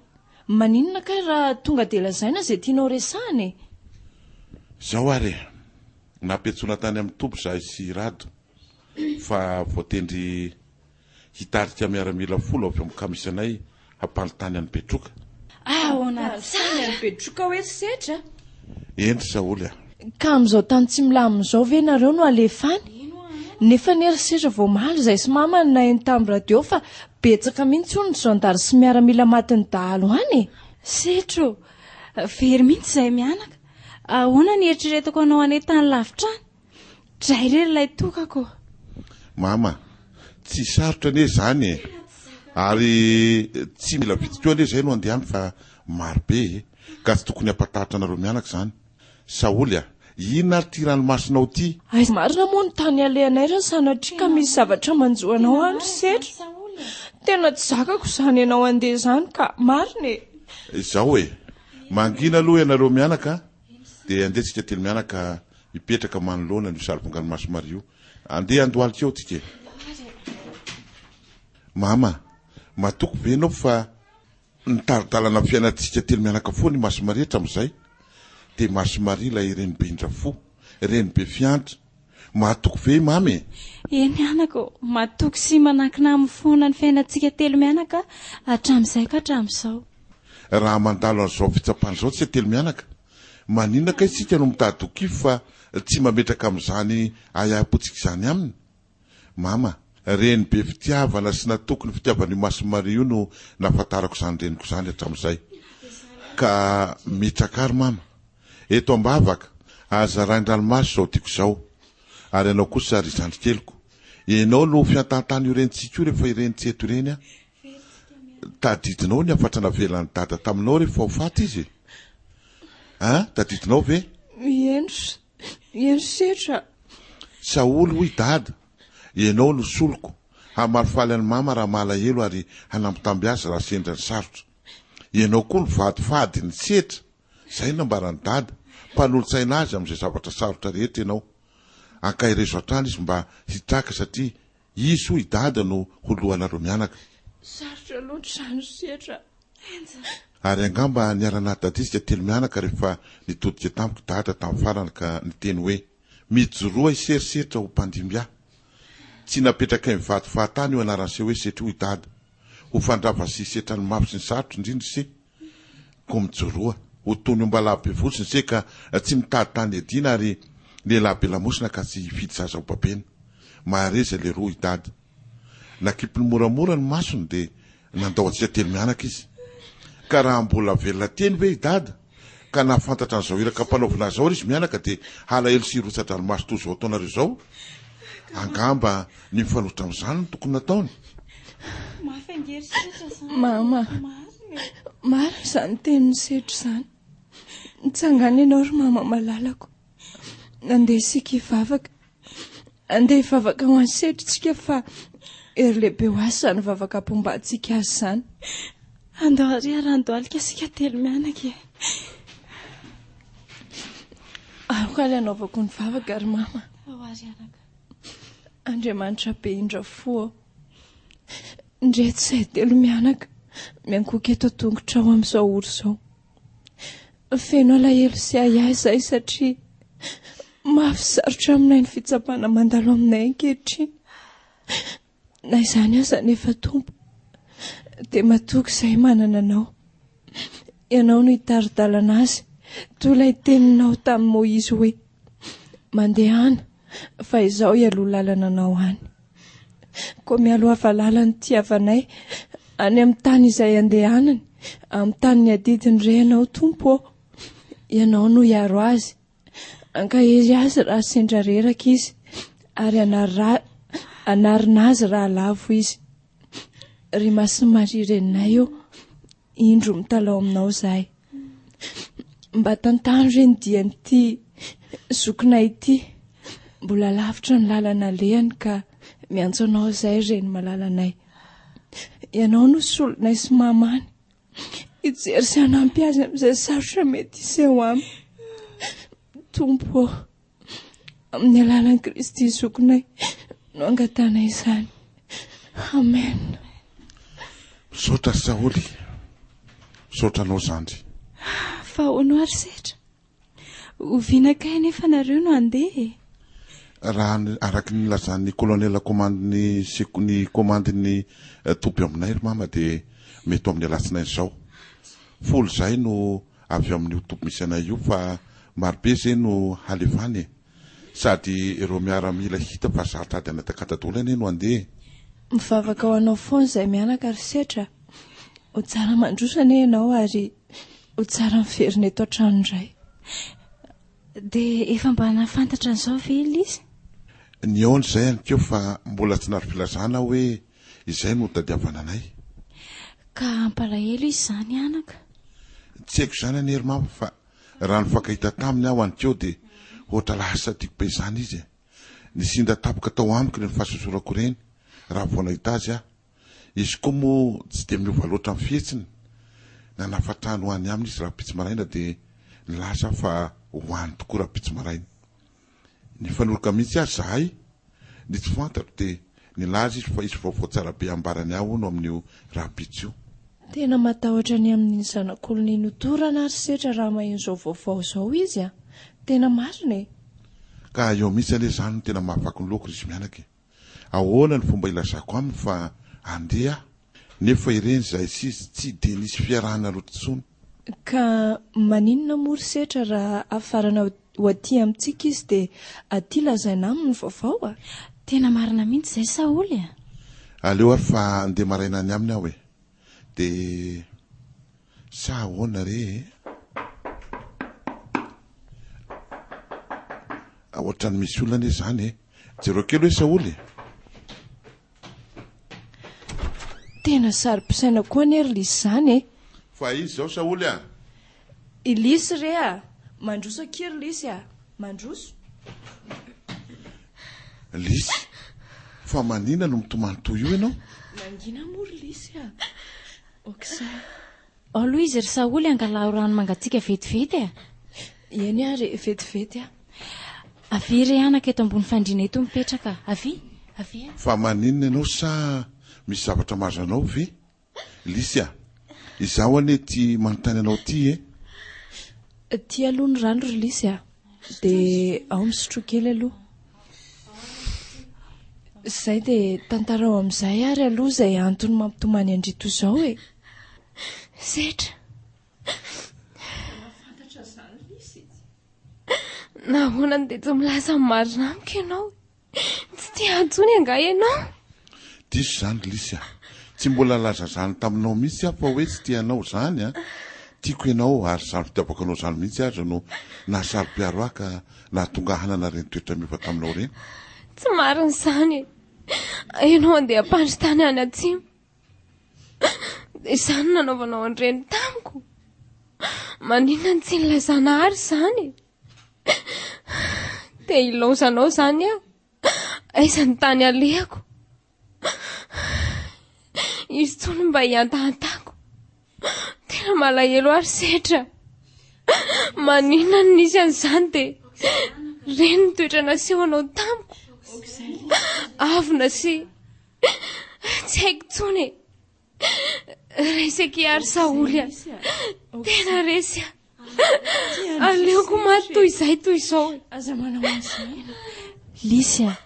Maninona kay raha tonga dia lazaina izay tianao resahana e? Izao ary e! Nampiantsoina tany amin'ny toby izahay sy i Rado fa voatendry Hitarika miaramila folo avy ao amin'ny kamisanay hampanontany an'i Betroka. Ahoana tsara? An'i Betroka hoe ry Setra? Eny ry Saholy a! Ka amin'izao tany tsy milamina izao ve nareo no alefa any? Nefa anie ry Setra vao omaly izahay sy mama no naheno tamin'ny radio fa betsaka mihitsy hono ny zandary sy miaramila matin'ny dahalo any e! Setra ô! Very mihitsy izahay mianaka. Ahoana ny eritreretako anao any an-tany lavitra any? Dray re ilay tokako ô! Mama, tsy sarotra anie izany e! Ary tsy mila vitsy koa anie izay no handeha any fa maro be e! Ka tsy tokony hampatahotra anareo mianaka izany. Saholy a! Inona ary ity ranomasinao ity? Aiza marina moa ny tany alehanay raha sanatria ka misy zavatra manjo anao any ry Setra? Tena tsy zakako izany ianao handeha izany ka, marina e! Izao e! Mangina aloha ianareo mianaka dia andeha tsika telomianaka Hipetraka manoloana an'io sarivongan'i Masomaria io. Andeha handohalika eo tsika e. Mama, matoky ve ianao fa nitari-dalana ny fiainantsika telomianaka foana i Masomaria hatramin'izay? Dia Masomaria ilay renibe indra fo, renibe fiantra. Mahatoky ve i Mama e? Eny anaka ô, matoky sy manankina aminy foana ny fiainantsika telomianaka hatramin'izay ka hatramin'izao. Raha mandalo an'izao fitsapana izao tsika telomianaka, Maninona kay isika no mitady ho kivy fa tsy mametraka amin'izany ahiahim-pontsika izany aminy? Mama, reny be fitiavana sy natoky ny fitiavan'io Masin'i Maria io no nahafantarako izany reniko izany hatramin'izay. Ka mitraka ary mama. Eto am-bavaka, aza arahin-dranomaso izao tiako izao. Ary ianao kosa ry zandrikeliko. Ianao no fiantantan'io renintsika io rehefa ireny tsy eto ireny aho. Tadidinao ny hafatra navelan'i Dada taminao rehefa ho faty izy e? An? Tadidinao ve? Eny, eny Setra. Saholy hoy Dada, ianao no soloko. Hamalifaly an'i Mama raha malahelo ary hanambitamby azy raha sendra ny sarotra. Ianao koa no vady fady ny Setra. Izay no nambaran'i Dada. Mpanolotsaina azy amin'izay zavatra sarotra rehetra ianao. Ankaherezo hatrany izy mba hitraka satria izy hoy i Dada no ho lohanareo mianaka. Sarotra loatra izany Setra. Ary angamba niara-nahatadisika telomianaka rehefa nitodika tamiko Dada tamin'ny farany ka niteny hoe, Mijoroa i Sery Setra ho mpandimby ahy. Tsy napetrakay mivady fahatany io anaran'i Se hoe Setra io i Dada. Ho fandrava sy hisetra ny mafy sy ny sarotra indrindra i Se. Koa mijoroa. Ho toy ny ombalahy be fotsiny se ka tsy mitady tany hiadiana ary lehilahy be lamosina ka tsy hifidy zaza ho babena. Mahareza leroa i Dada. Nakipiny moramora ny masony dia nandao antsika telomianaka izy. Ka raha mbola velona teny ve i Dada ka nahafantatra an'izao iraka ampanaovina azy izao ary izy mianaka dia halahelo sy hirotsa-dranomaso toy izao ataonareo izao? Angamba ny mifanohitra amin'izany no tokony nataony. Mafy ange ry Setra izany. Mama, marina izany tenin'i Setra izany. Nitsangana ianao ry mama malalako. Andeha isika hivavaka. Andeha hivavaka ho an'i Setra isika fa hery lehibe ho azy izany vavaka ampombantsika azy izany. Andao ary hiara-handohalika isika telomianaka e. Aoka ary hanaovako ny vavaka ry mama. Ao ary anaka. Andriamanitra be indra fo ô. Ndreto izahay telomianaka miankohoka eto an-tongotrao amin'izao ora izao. Feno alahelo sy ahiahy izahay satria mafy sarotra aminay ny fitsapana mandalo aminay ankehitriny. Na izany aza anefa Tompo, dia matoky izahay manana Anao. Ianao no hitari-dalana azy, toy ilay teninao tamin'i Moizy hoe, Mandehana, fa izaho hialoha lalana anao any. Koa mialoha lalana ity havanay any amin'ny tany izay andehanany, amin'ny tany niadidiny re Ianao, Tompo ô. Ianao no hiaro azy. Ankahery azy raha sendra reraka izy, ary hanarina azy raha lavo izy. Ry Masin'i Maria Reninay ô, indro mitalaho aminao izahay. Mba tantano re ny dian'ity zokinay ity. Mbola lavitra ny lalana alehany ka miantso anao izahay ry Reny malalanay. Ianao no solonay sy mamany. Hijery sy hanampy azy amin'izay sarotra mety hiseho aminy. Tompo ô, amin'ny alalan'i Kristy zokinay no angatahana izany. Amen. Misaotra Saholy. Misaotra anao zandry. Fa hono ary Setra? Oviana kay anefa nareo no handeha e? Raha ny araka ny nilazan'ny colonel komandin'ny seko ny komandin'ny toby aminay ry mama dia mety ho amin'ny alatsinainy izao. Folo izahay no avy ao amin'io toby misy anay io fa marobe izay no halefa any e. Sady ireo miaramila hita fa zatra ady an'Antakata daholo anie no handeha e. Mivavaka ho anao foana izahay mianaka ry Setra a! Ho tsara mandroso anie ianao ary Ho tsara miverina eto an-trano indray. Dia efa mba nahafantatra an'izao ve Elise? Nihaona izay anikeo fa mbola tsy nary filazana aho hoe izay no tadiavana anay. Ka hampalahelo izy izany anaka. Tsy haiko izany anie ry mama fa raha nifankahita taminy aho anikeo dia ohatra lasa tiako be izany izy e. Nisinda tampoka tao amiko ireny fahasosorako ireny raha vao nahita azy aho. Izy koa moa tsy dia miova loatra amin'ny fihetsiny. Nanafa-trano ho any aminy izy rahampitso maraina dia nilaza aho fa ho any tokoa rahampitso maraina. Nifanoroka mihitsy aza izahay. Ny tsy fantatro dia nilaza izy fa hisy vaovao tsara be hambarany ahy hono amin'io rahampitso io. Tena matahotra ny amin'iny zanak'olona iny hodorana ary setra raha maheno izao vaovao izao izy a! Tena marina e! Ka eo mihitsy anie izany no tena mahavaky ny lohako ry izy mianaka e! Ahoana ny fomba ilazako aminy fa handeha aho? Nefa ireny izahay sy izy tsy dia nisy fiarahana loatra intsony. Ka maninona moa ry Setra raha hafarana ho aty amintsika izy dia aty lazaina aminy ny vaovao a? Tena marina mihitsy izay Saholy a! Aleo ary fa handeha maraina any aminy aho e! Dia sa ahoana re e? Ohatran'ny misy olona anie izany e! Jereo kely hoe Saholy e! Tena saro-pisaina koa anie ry Lisy izany e! Fa iza izao Saholy a? I Lisy re a! Mandroso akia ry Lisy a! Mandroso! Lisy, fa manina no mitomany toy io ianao? Mangina moa ry Lisy a! Ok'izay. Ao aloha izy ry Saholy angalaho rano mangatsiaka vetivety a! Eny ary e, vetivety a! Avia re anaka eto ambony fandriana eto mipetraka, avia, avia. Fa maninona ianao sa misy zavatra mahazo anao ve? Lisy a! Izaho anie ity manontany anao ity e! Ity aloha ny rano ry Lisy a! Dia ao misotroa kely aloha. Izay dia tantarao amin'izay ary aloha izay antony mampitomany an-dry toy izao e! Setra. Nahoana no dia tsy milaza ny marina amiko ianao? Tsy tia ahy intsony angaha ianao? Diso izany ry Lisy a! Tsy mbola nilaza izany taminao mihitsy aho fa hoe tsy tia anao izany a! Tiako ianao ary izany fitiavako anao izany mihitsy aza no nahasaro-piaro ahy ka nahatonga ahy hanana ireny toetra miova taminao ireny. Tsy marina izany e! Ianao andeha hampandry tany any atsimo. Dia izany no nanaovanao an'ireny tamiko. Maninona no tsy nilazana ary izany e? Te hilaozanao izany aho. Aiza ny tany alehako? Izy intsony mba hiantahantako. Tena malahelo ary setra. Maninona no nisy an'izany dia ireny ny toetra nasehonao tamiko. Avona sy tsy haiko intsony e. Resy akia ary Saholy a. Tena resy a. Aleoko maty toy izay toy izao e. Aza manao an'izany. Lisy a,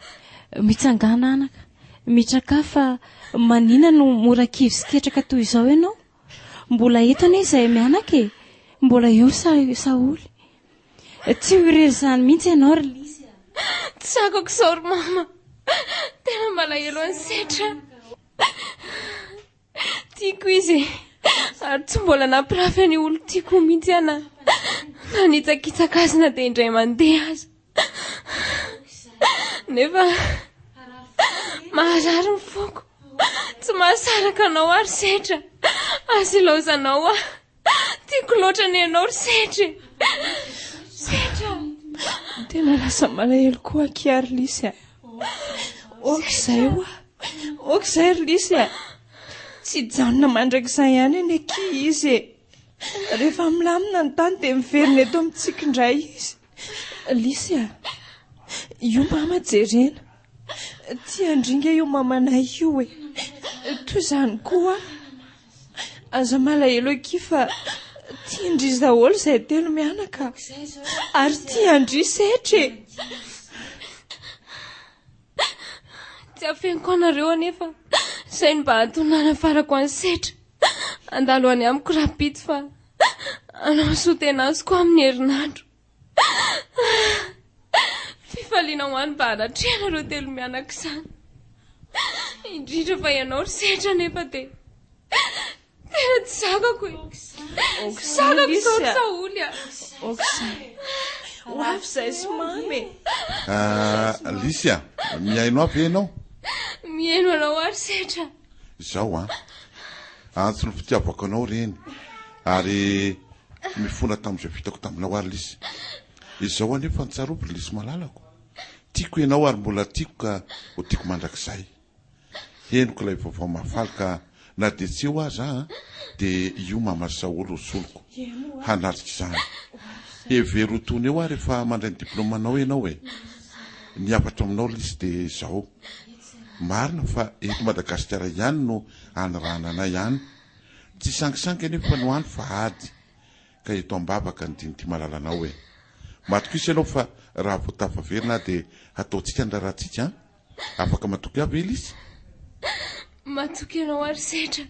mitsangàna anaka, mitrakà fa manina no mora kivy sy ketraka toy izao ianao? Mbola eto anie izahay mianaka e, mbola eo Saholy. Tsy ho irery izany mihitsy ianao ry Lisy a. Tsy zakako izao ry mama. Tena malahelo an'i Setra. Tiako izy e! Ary tsy mbola nampirafy an'io olon-tiako io mihitsy aho na nanitsakitsaka azy na dia indray mandeha aza. Nefa maharary ny foko. Tsy mahasaraka anao aho ry Setra. Aza ilaozanao aho. Tiako loatra ny anao ry Setra e! Setra! Tena lasa malahelo koa akia ry Lisy a! Ok izay hoa! Ok izay ry Lisy a! Tsy hijanona mandrakizay ihany anie akia izy e! Rehefa milamina ny tany dia miverina eto amintsika indray izy. Lisy a! Io mama jerena. Tia andringa io mamanay io e! Toy izany koa aho. Aza malahelo akia fa tian-dry daholo izay telo mianaka ary tian-dry Setra e! Tsy afeniko anareo anefa izay no mba antony nanafarako an'i Setra handalo any amiko rahampitso fa hanao soutenance koa amin'ny herinandro. Fifaliana ho an'ny mba hanatrehana ireo telo mianaka izany. Indrindra fa ianao ry Setra nefa dia tena tsy zakako e. Tsy zakako izao ry Saholy a. Ho avy izahay sy Mamy e. Ah, Lisy a, mihaino ahy ve ianao? Mihaino anao aho ry Setra. Izao an, antso ny fitiavako anao ireny ary mifona tamin'izay vitako taminao ary Lisy. Izao anefa no tsarovy ry Lisy malalako, tiako ianao ary mbola tiako ka ho tiako mandrakizay. Henoko ilay vaovao mahafaly ka na dia tsy eo aza aho dia io Mama Saholy ho soloko hanatrika izany. Hevero ho tony eo aho rehefa mandray ny diplaomanao ianao e. Ny hafatro aminao Lisy dia izao. Marina fa eto Madagasikara ihany no anirahana anay any. Tsy sangisangy anefa no any fa ady. Ka eto am-bavaka ny dinity malalanao e. Matokisa ianao fa raha vao tafaverina aho dia hataontsika ny raharahantsika an! Afaka matoky ahy ve Lisy? Matoky anao aho ry Setra.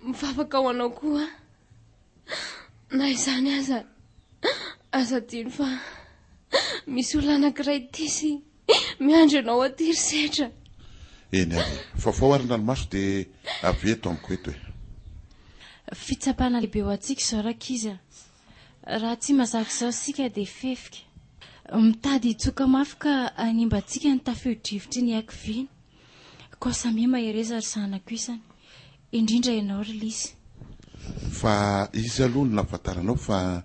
Mivavaka ho anao koa aho. Na izany aza, aza adino fa misy olona anankiray tia sy miandry anao aty ry Setra. Eny ary e. Fafao ary ny ranomaso dia avia eto amiko eto e. Fitsapana lehibe ho antsika izao rankizy a. Raha tsy mazaka izao isika dia fefika. Mitady hitsoka mafy ka hanimba antsika ny tafio-drivotry ny hakiviana. Koa samia mahereza ry zanako isany. Indrindra ianao ry Lisy. Fa iza aloha no nahafantaranao fa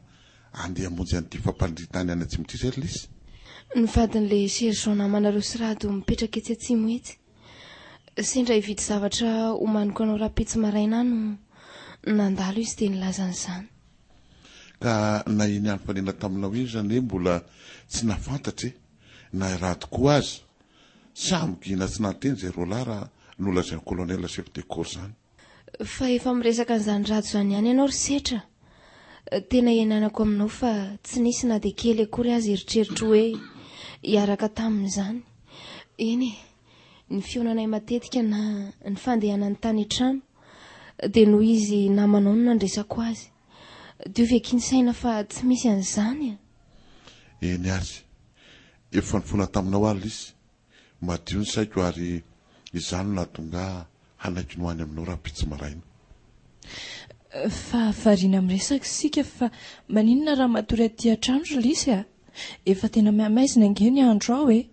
andeha hamonjy an'ity fampandrian-tany any atsimo ity izay ry Lisy? Ny vadin'ilay sergent namanareo sy Rado mipetraka etsy atsimo etsy. Sendra hividy zavatra homaniko anao rahampitso maraina aho no nandalo izy dia nilaza an'izany. Ka na iny andro nifanena taminao iny izany hoe mbola tsy nahafantatra e! Na i Rado koa aza. Samy gina tsy nahateny izay roalahy raha nolazain'i Colonel chef de corps izany. Fa efa miresaka an'izany Rado izany ihany ianao ry Setra. Tena iananako aminao fa tsy nisy na dia kely akory aza eritreritro hoe hiaraka taminy izany. Eny e, ny fihaonanay matetika na ny fandehanany tany an-trano dia noho izy namanao no nandresako azy. Diovy akia ny saina fa tsy misy an'izany a! Eny ary, efa nifona taminao aho Lisy, madio ny saiko ary izany no nahatonga ahy hanaiky ny ho any aminao rahampitso maraina. Fa variana miresaka isika fa maninona raha matory aty an-trano ry Lisy a? Efa tena mihamaizina ange ny andro ao e!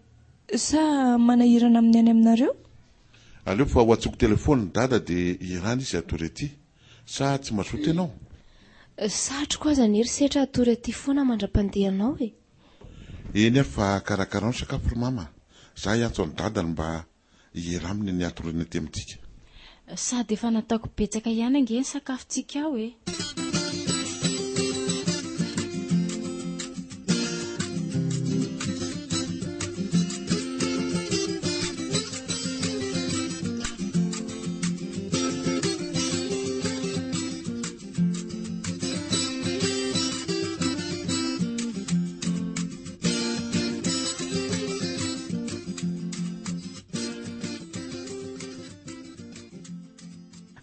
Sa manahirana amin'ny any aminareo? Aleo fa ho antsoiko telephone dada dia hirana izy hatory aty. Sa tsy mazoto ianao? Satriko aza anie ry Setra hatory aty foana mandra-pandehanao e! Eny ary fa karakarao ny sakafo ry mama a! Za hiantso an'i dadany mba hihera aminy ny hatoriana aty amintsika. Sady efa nataoko betsaka ihany ange ny sakafontsika ao e!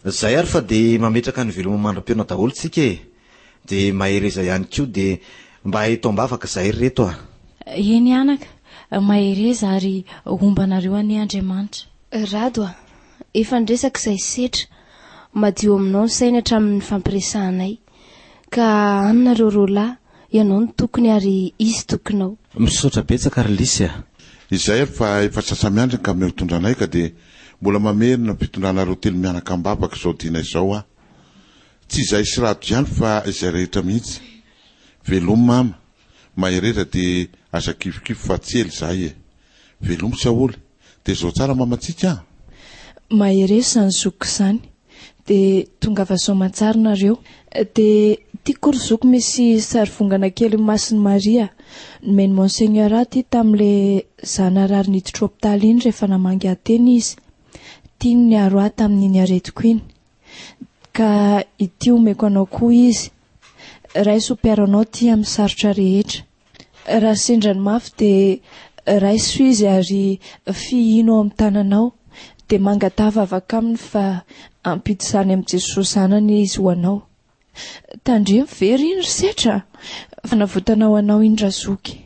Zay ary fa de mametraka ny veloma mandra-pihaona daholo tsika e! De mahereza ihany koa de mba eto am-bavaka zahay ry reto a! Eny anaka, mahereza ary homba anareo anie Andriamanitra. Rado a! Efa niresaka izay setra, madio aminao ny sainy hatramin'ny nifampiresahanay. Ka any nareo roalahy, ianao no tokony ary izy tokinao. Misaotra betsaka ry Lisy a! Izay ary fa efa sasa-miandry ny camion hitondra anay ka dia mbola mamerina ny fitondranareo telo mianaka am-bavaka izao dina izao aho. Tsy izahay sy Rado ihany fa izay rehetra mihitsy. Velomy mama, mahereza dia aza kivikivy fa tsy ela izahay e. Velomy Saholy, dia zao tsara mamantsika a! Mahereza izany zokiko izany, dia tongava soamantsara nareo. Dia tiako ry zoky misy sarivongana kely Masin'i Maria nomen'i Monseigneur ahy ity tamin'ilay za narary niditra hopitaly iny rehefa namangy ahy teny izy. Tiany niaro ahy tamin'iny aretiko iny. Ka ity omeko anao koa izy. Raiso ho mpiaro anao ity amin'ny sarotra rehetra. Raha sendra ny mafy dia raiso izy ary fihino ao amin'ny tananao. Dia mangataha vavaka aminy fa hampita izany amin'i Jesoa Zanany izy ho anao. Tandremo very iny ry Setra a! Fanavotana ho anao iny Razoky.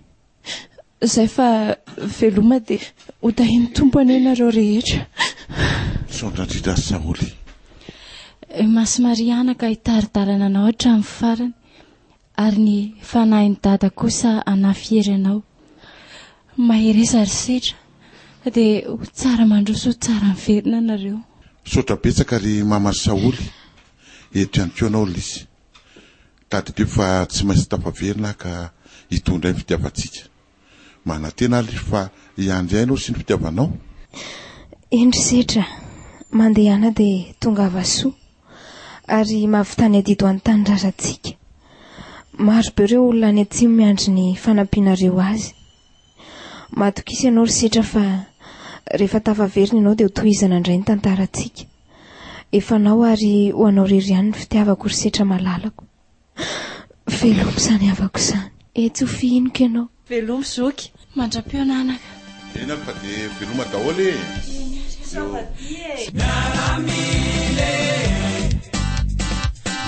Zay fa veloma dia ho tahian'ny Tompo anie nareo rehetra. Misaotra indrindra Saholy. Masy Maria anaka hitari-dalana anao hatramin'ny farany ary ny fanahin'i Dada kosa hanafy hery anao. Mahereza ry Setra dia ho tsara mandroso ho tsara miverina nareo. Misaotra betsaka ry Mama Saholy, eto ihany koa ianao Lisy. Tadidio fa tsy maintsy tafaverina aho ka hitohy indray ny fitiavantsika. Manantena aho Lisy fa hiandry ahy ianao sy ny fitiavanao. Eny ry Setra, mandehana dia tongava soa ary mahavità ny adidy ho an'ny tanindrazantsika. Maro be ireo olona any atsimo miandry ny fanampianareo azy. Matokisa ianao ry Setra fa rehefa tafaverina ianao dia ho tohizana indray ny tantarantsika. Efa anao ary ho anao irery ihany ny fitiavako ry Setra malalako. Veloma izany havako izany. Etsy ho fihiniko ianao. Veloma zoky. Mandra-pihaona anaka. Eny ary fa dia veloma daholo e! Eny ary. Savadia e! Miaramila e,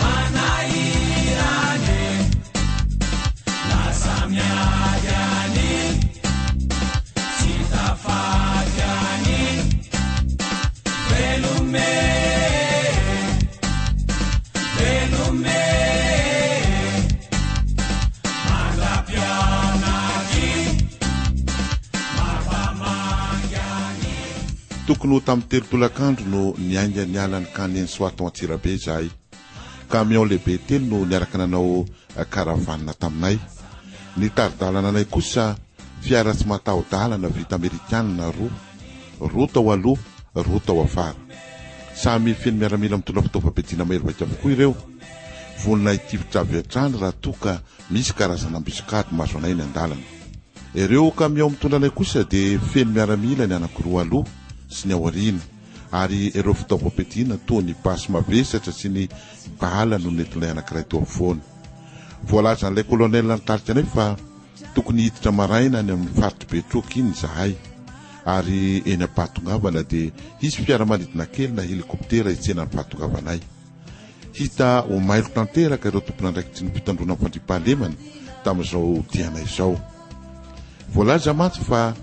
manahirana e, lasa miady any, tsy tafaty any, veloma e, veloma e, mandra-pihaona aty, mampamangy any. Tokony ho tamin'ny telo tolakandro no niainga niala ny camp Nenisoa tao Antsirabe izahay. Camion lehibe telo no niaraka nanao caravane taminay. Ny tari-dalana anay kosa fiara tsy mataho-dalana vita amerikana roa. Roa tao aloha, roa tao afara. Samy feno miaramila mitondra fitaovam-piadiana mahery vaika avokoa ireo. Vonona hitifitra avy hatrany raha toa ka misy karazana ambisokady mahazo anay eny an-dalana. Ireo kamiao mitondra anay kosa dia feno miaramila ny anankiroa aloha sy ny aoriana ary ireo fitaovam-piadiana toa ny basy mavesatra sy ny bala no nentin'ilay anankiray teo afovoany. Voalazan'ilay colonel nitarika anay fa tokony hiditra maraina any amin'ny faritr'i Betroka iny izahay ary eny am-pahatongavana dia hisy fiaramanidina kely na helikoptera hitsena ny fahatongavanay. Hita ho mailo tanteraka ireo tompon'andraikitry ny fitandroana ny fandriampahalemana tamin'izao diana izao. Voalaza mantsy fa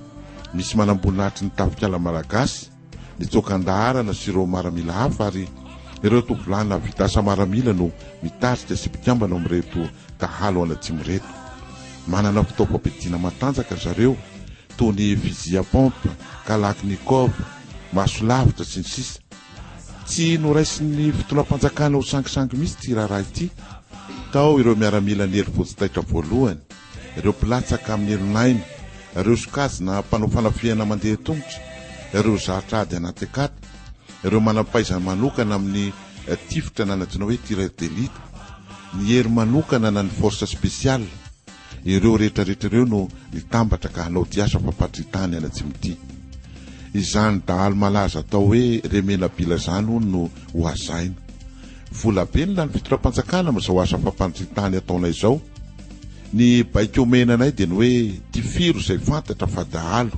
misy manamboninahitry ny tafik'ala malagasy nitsoaka an-daharana sy ireo maramila hafa ary ireo tovolahy nahavita asa maramila no mitarika sy mpikambana ao amin'ireto dahalo any atsimo ireto. Manana fitaovam-piadiana matanjaka ry zareo toa ny fusil à pompe, kalachnikov, maso lavitra sy ny sisa. Tsy noraisin'ny fitondram-panjakana ho sangisangy mihitsy ity raharaha ity. Tao ireo miaramila niely vonjy taitra voalohany, ireo mpilatsaka amin'ny elon'aina, ireo sokajina mpanao fanafihana mandeha tongotra, ireo zatra ady anaty akata, ireo manam-pahaizana manokana amin'ny tifitra na ny antsoina hoe tireur d'élite, ny hery manokana na ny force spéciale. Ireo rehetra rehetra ireo no nitambatra ka hanao ity asa fampandritany any atsimo ity. Izany dahalo malaza atao hoe Remenabila izany hono no ho hazaina. Vola be no lany fitondram-panjakana amin'izao asa fampandritany ataonay izao. Ny baiko omena anay dia ny hoe tifiro izay fantatra fa dahalo.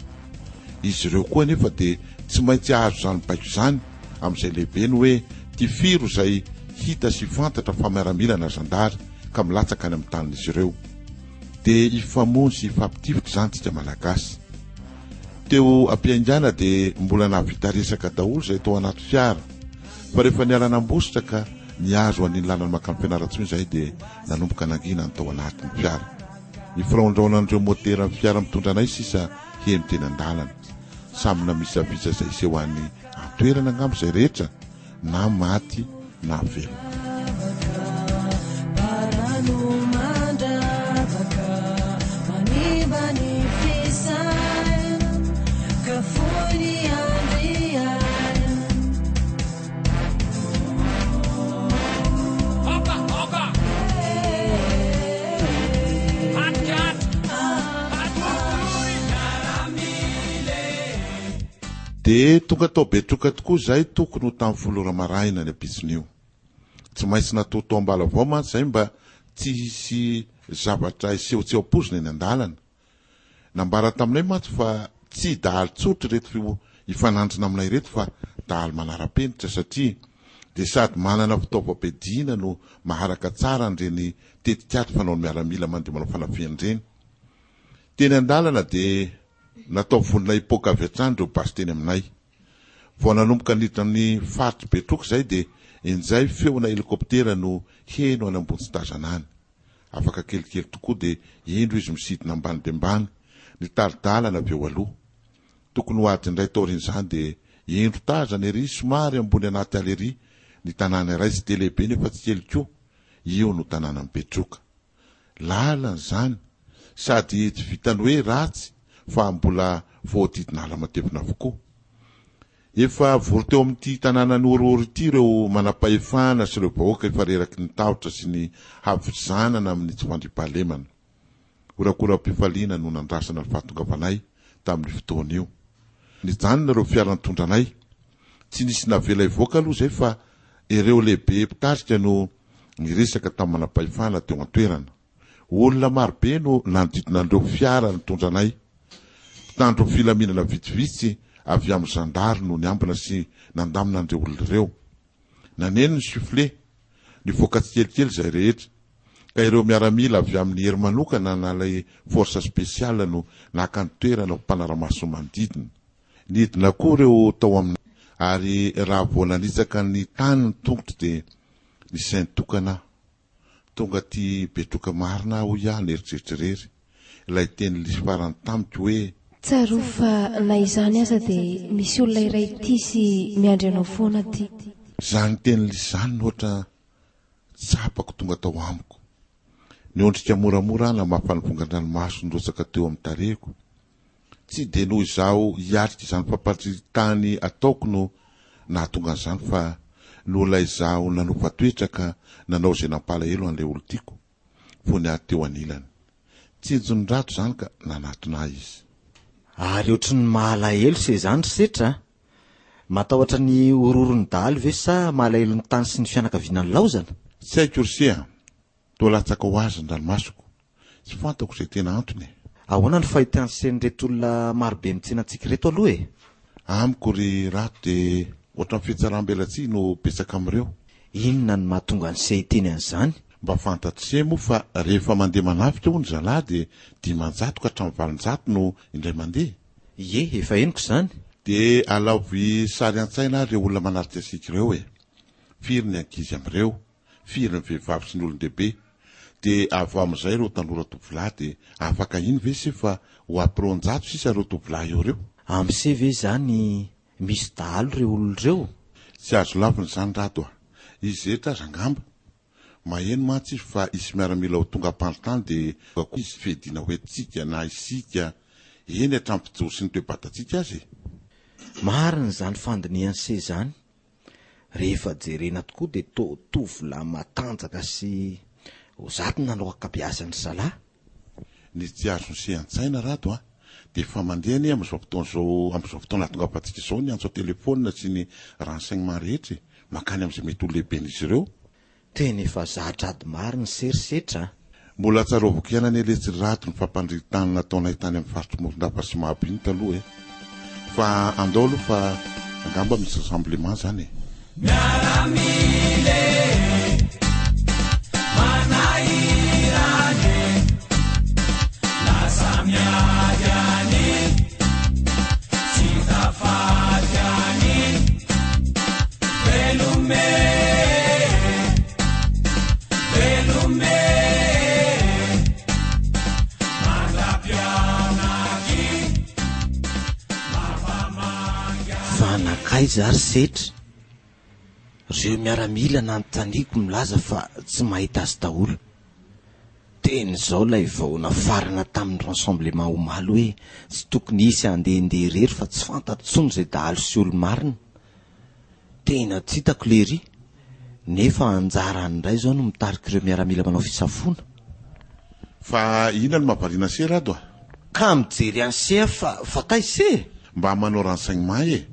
Izy ireo koa anefa dia tsy maintsy hahazo izany baiko izany amin'izay lehibeny hoe tifiro izay hita sy fantatra fa miaramila na zandary. ka milatsaka any amin'ny tanin'izy ireo. Dia hifamono sy hifampitifitra izany tsika Malagasy. Teo am-piaingàna dia mbola nahavita resaka daholo izay tao anaty fiara. Fa rehefa niala an'Ambositra ka nihazo an'iny lalana mankany Fianarantsoa izahay dia nanomboka nangina ny tao anatin'ny fiara. Ny firaondraonan'ireo moteran'ny fiara mitondra anay sisa heno teny an-dalana. Samy namisavisa izay hiseho any an-toerana angamba izay rehetra na maty na velona. Dia tonga tao Betroka tokoa izahay tokony ho tamin'ny folo ora maraina ny ampitson'io. Tsy maintsy natao tao Ambalavao mantsy izahay mba tsy hisy zavatra hiseho tsy ampoizina eny an-dalana. Nambara taminay mantsy fa tsy dahalo tsotra ireto hifanandrina aminay ireto fa dahalo manara-penitra satria dia sady manana fitaovam-piadiana no maharaka tsara an'ireny tetikady fanaon'ny miaramila mandeha manao fanafihana ireny. Teny an-dalana dia Natao vonona hipoaka avy hatrany ireo basy teny aminay. Vao nanomboka niditra ny faritr'i Betroka izay dia injay feona helikoptera no heno any ambony tsy tazana any. Afaka kelikely tokoa dia indro izy misidina ambany dia ambany, nitari-dalana avy eo aloha. Tokony ho adiny iray taorian'izany dia indro tazana ery somary ambony anaty ala ery ny tanàna iray tsy dia lehibe nefa tsy kely koa. Io no tanànan'i Betroka. Lalana izany, sady tsy vitan'ny hoe ratsy fa mbola voahodidina ala matevina avokoa. Efa vory teo amin'ity tanànan'i Horohoro ity ireo manampahefana sy ireo vahoaka efa reraky ny tahotra sy ny havizanana amin'ny tsy fandriampahalemana. Horakoram-pifaliana no nandrasana ny fahatongavanay tamin'io fotoana io. Nijanona ireo fiara nitondra anay. Tsy nisy navela hivoaka aloha izay fa ireo lehibe mpitarika no niresaka tamin'ny manam-pahefana teo an-toerana. Olona marobe no nanodidina an'ireo fiara nitondra anay. Mpitandro filaminana vitsivitsy avy amin'ny zandary no niambina sy nandamina an'ireo olona ireo. Naneno ny sifflet, nivoaka tsikelikely izahay rehetra, ka ireo miaramila avy amin'ny hery manokana na ilay force spéciale no naka ny toerana ho mpanara-maso ny manodidina. Nidina koa ireo tao amin'ny ary raha vao nanitsaka ny tany ny tongotro dia nisainy tokana aho. Tonga aty Betroka marina aho hoy aho nieritreritra irery. Ilay teny lisy farany tamiko hoe. Tsarovy fa na izany aza dia misy olona iray tia sy miandry anao foana aty. Izany teny lisy izany no ohatra tsapako tonga tao amiko. Niondrika moramora aho namafa ny vongan-dranomaso nirotsaka teo amin'ny tarehiko. Tsy dia noho izaho hiatrika izany fampandritany ataoko no nahatonga an'izany fa noho ilay izaho nanova toetra ka nanao izay nampalahelo an'ilay olon-tiako fony aho teo anilany. Tsinjon'ny rado izany ka nanatona ahy izy. Ary ohatry ny mahalahelo se izany ry Setra a! Matahotra ny horohoron'ny dahalo ve sa malahelo ny tany sy ny fianakaviana nilaozana? Tsy haiko ry se a! Toa latsaka ho azy ny ranomasoko. Tsy fantako izay tena antony e! Ahoana no fahitan'i se an'ireto olona marobe mitsena antsika ireto aloha e? Amiko ry Rato dia ohatran'ny fihatsaram-belatsihy no betsaka amin'ireo. Inona no mahatonga an'i se hiteny an'izany? Mba fantatr'i se moa fa rehefa mandeha manafika hono zalahy dia 500 ka hatramin'ny 800 no indray mandeha. Ie, efa henoko izany. Dia alaovy sary an-tsaina ary ireo olona manarika antsika ireo e! Firy ny ankizy amin'ireo? Firy ny vehivavy sy ny olon-dehibe? Dia avy amin'izay ireo tanora tovolahy dia afaka iny ve se fa ho ampy 200 sisa ireo tovolahy eo ireo? Amin'se ve izany misy dahalo ireo olona ireo? Tsy azo lavina izany Rado a! Izy rehetra aza angamba. Maheno mantsy izy fa hisy miaramila ho tonga hampandry tany dia tonga koa izy fiadiana ho entintsika na isika, eny hatramin'ny fijoro sy ny toe-batantsika aza e! Marina izany fandinihan'i se izany. Rehefa jerena tokoa dia toa tovolahy matanjaka sy ozatona no ankabeazan-dry zalahy. Ny tsy azon'i se an-tsaina Rado a! dia efa mandeha anie amin'izao fotoana izao, amin'izao fotoana ahatongavantsika izao ny antso an-telefaonina sy ny renseignement rehetra e! mankany amin'izay mety ho lehiben'izy ireo. Tena efa zatra ady marina se ry setra a! Mbola tsarovako ihany anie letsy ry Rado ny fampandritany nataonay tany amin'ny faritr'i Morondava sy Mahabo iny taloha e! Fa andao aloha fa angamba misy rassemblement zany e! Miaramila e, manahirana e, lasa miady any, tsy tafaty any, veloma e, veloma e, mandra-pianaky. Fa nankaiza ary setra? Reo miaramila nanontaniako milaza fa tsy mahita azy daholo. Teny izao ilay vao nafarana tamin'ny rassemblement omaly hoe tsy tokony hisy handehandeha irery fa tsy fantatra intsony izay dahalo sy olo-marina. Tena tsy hitako lery. Nefa anjarany indray izao no mitarika ireo miaramila manao fisafoana. Fa inona no mahavariana an'se Rado a? Ka mijery an'se aho fa fa taiza se e? Mba manao renseignement e!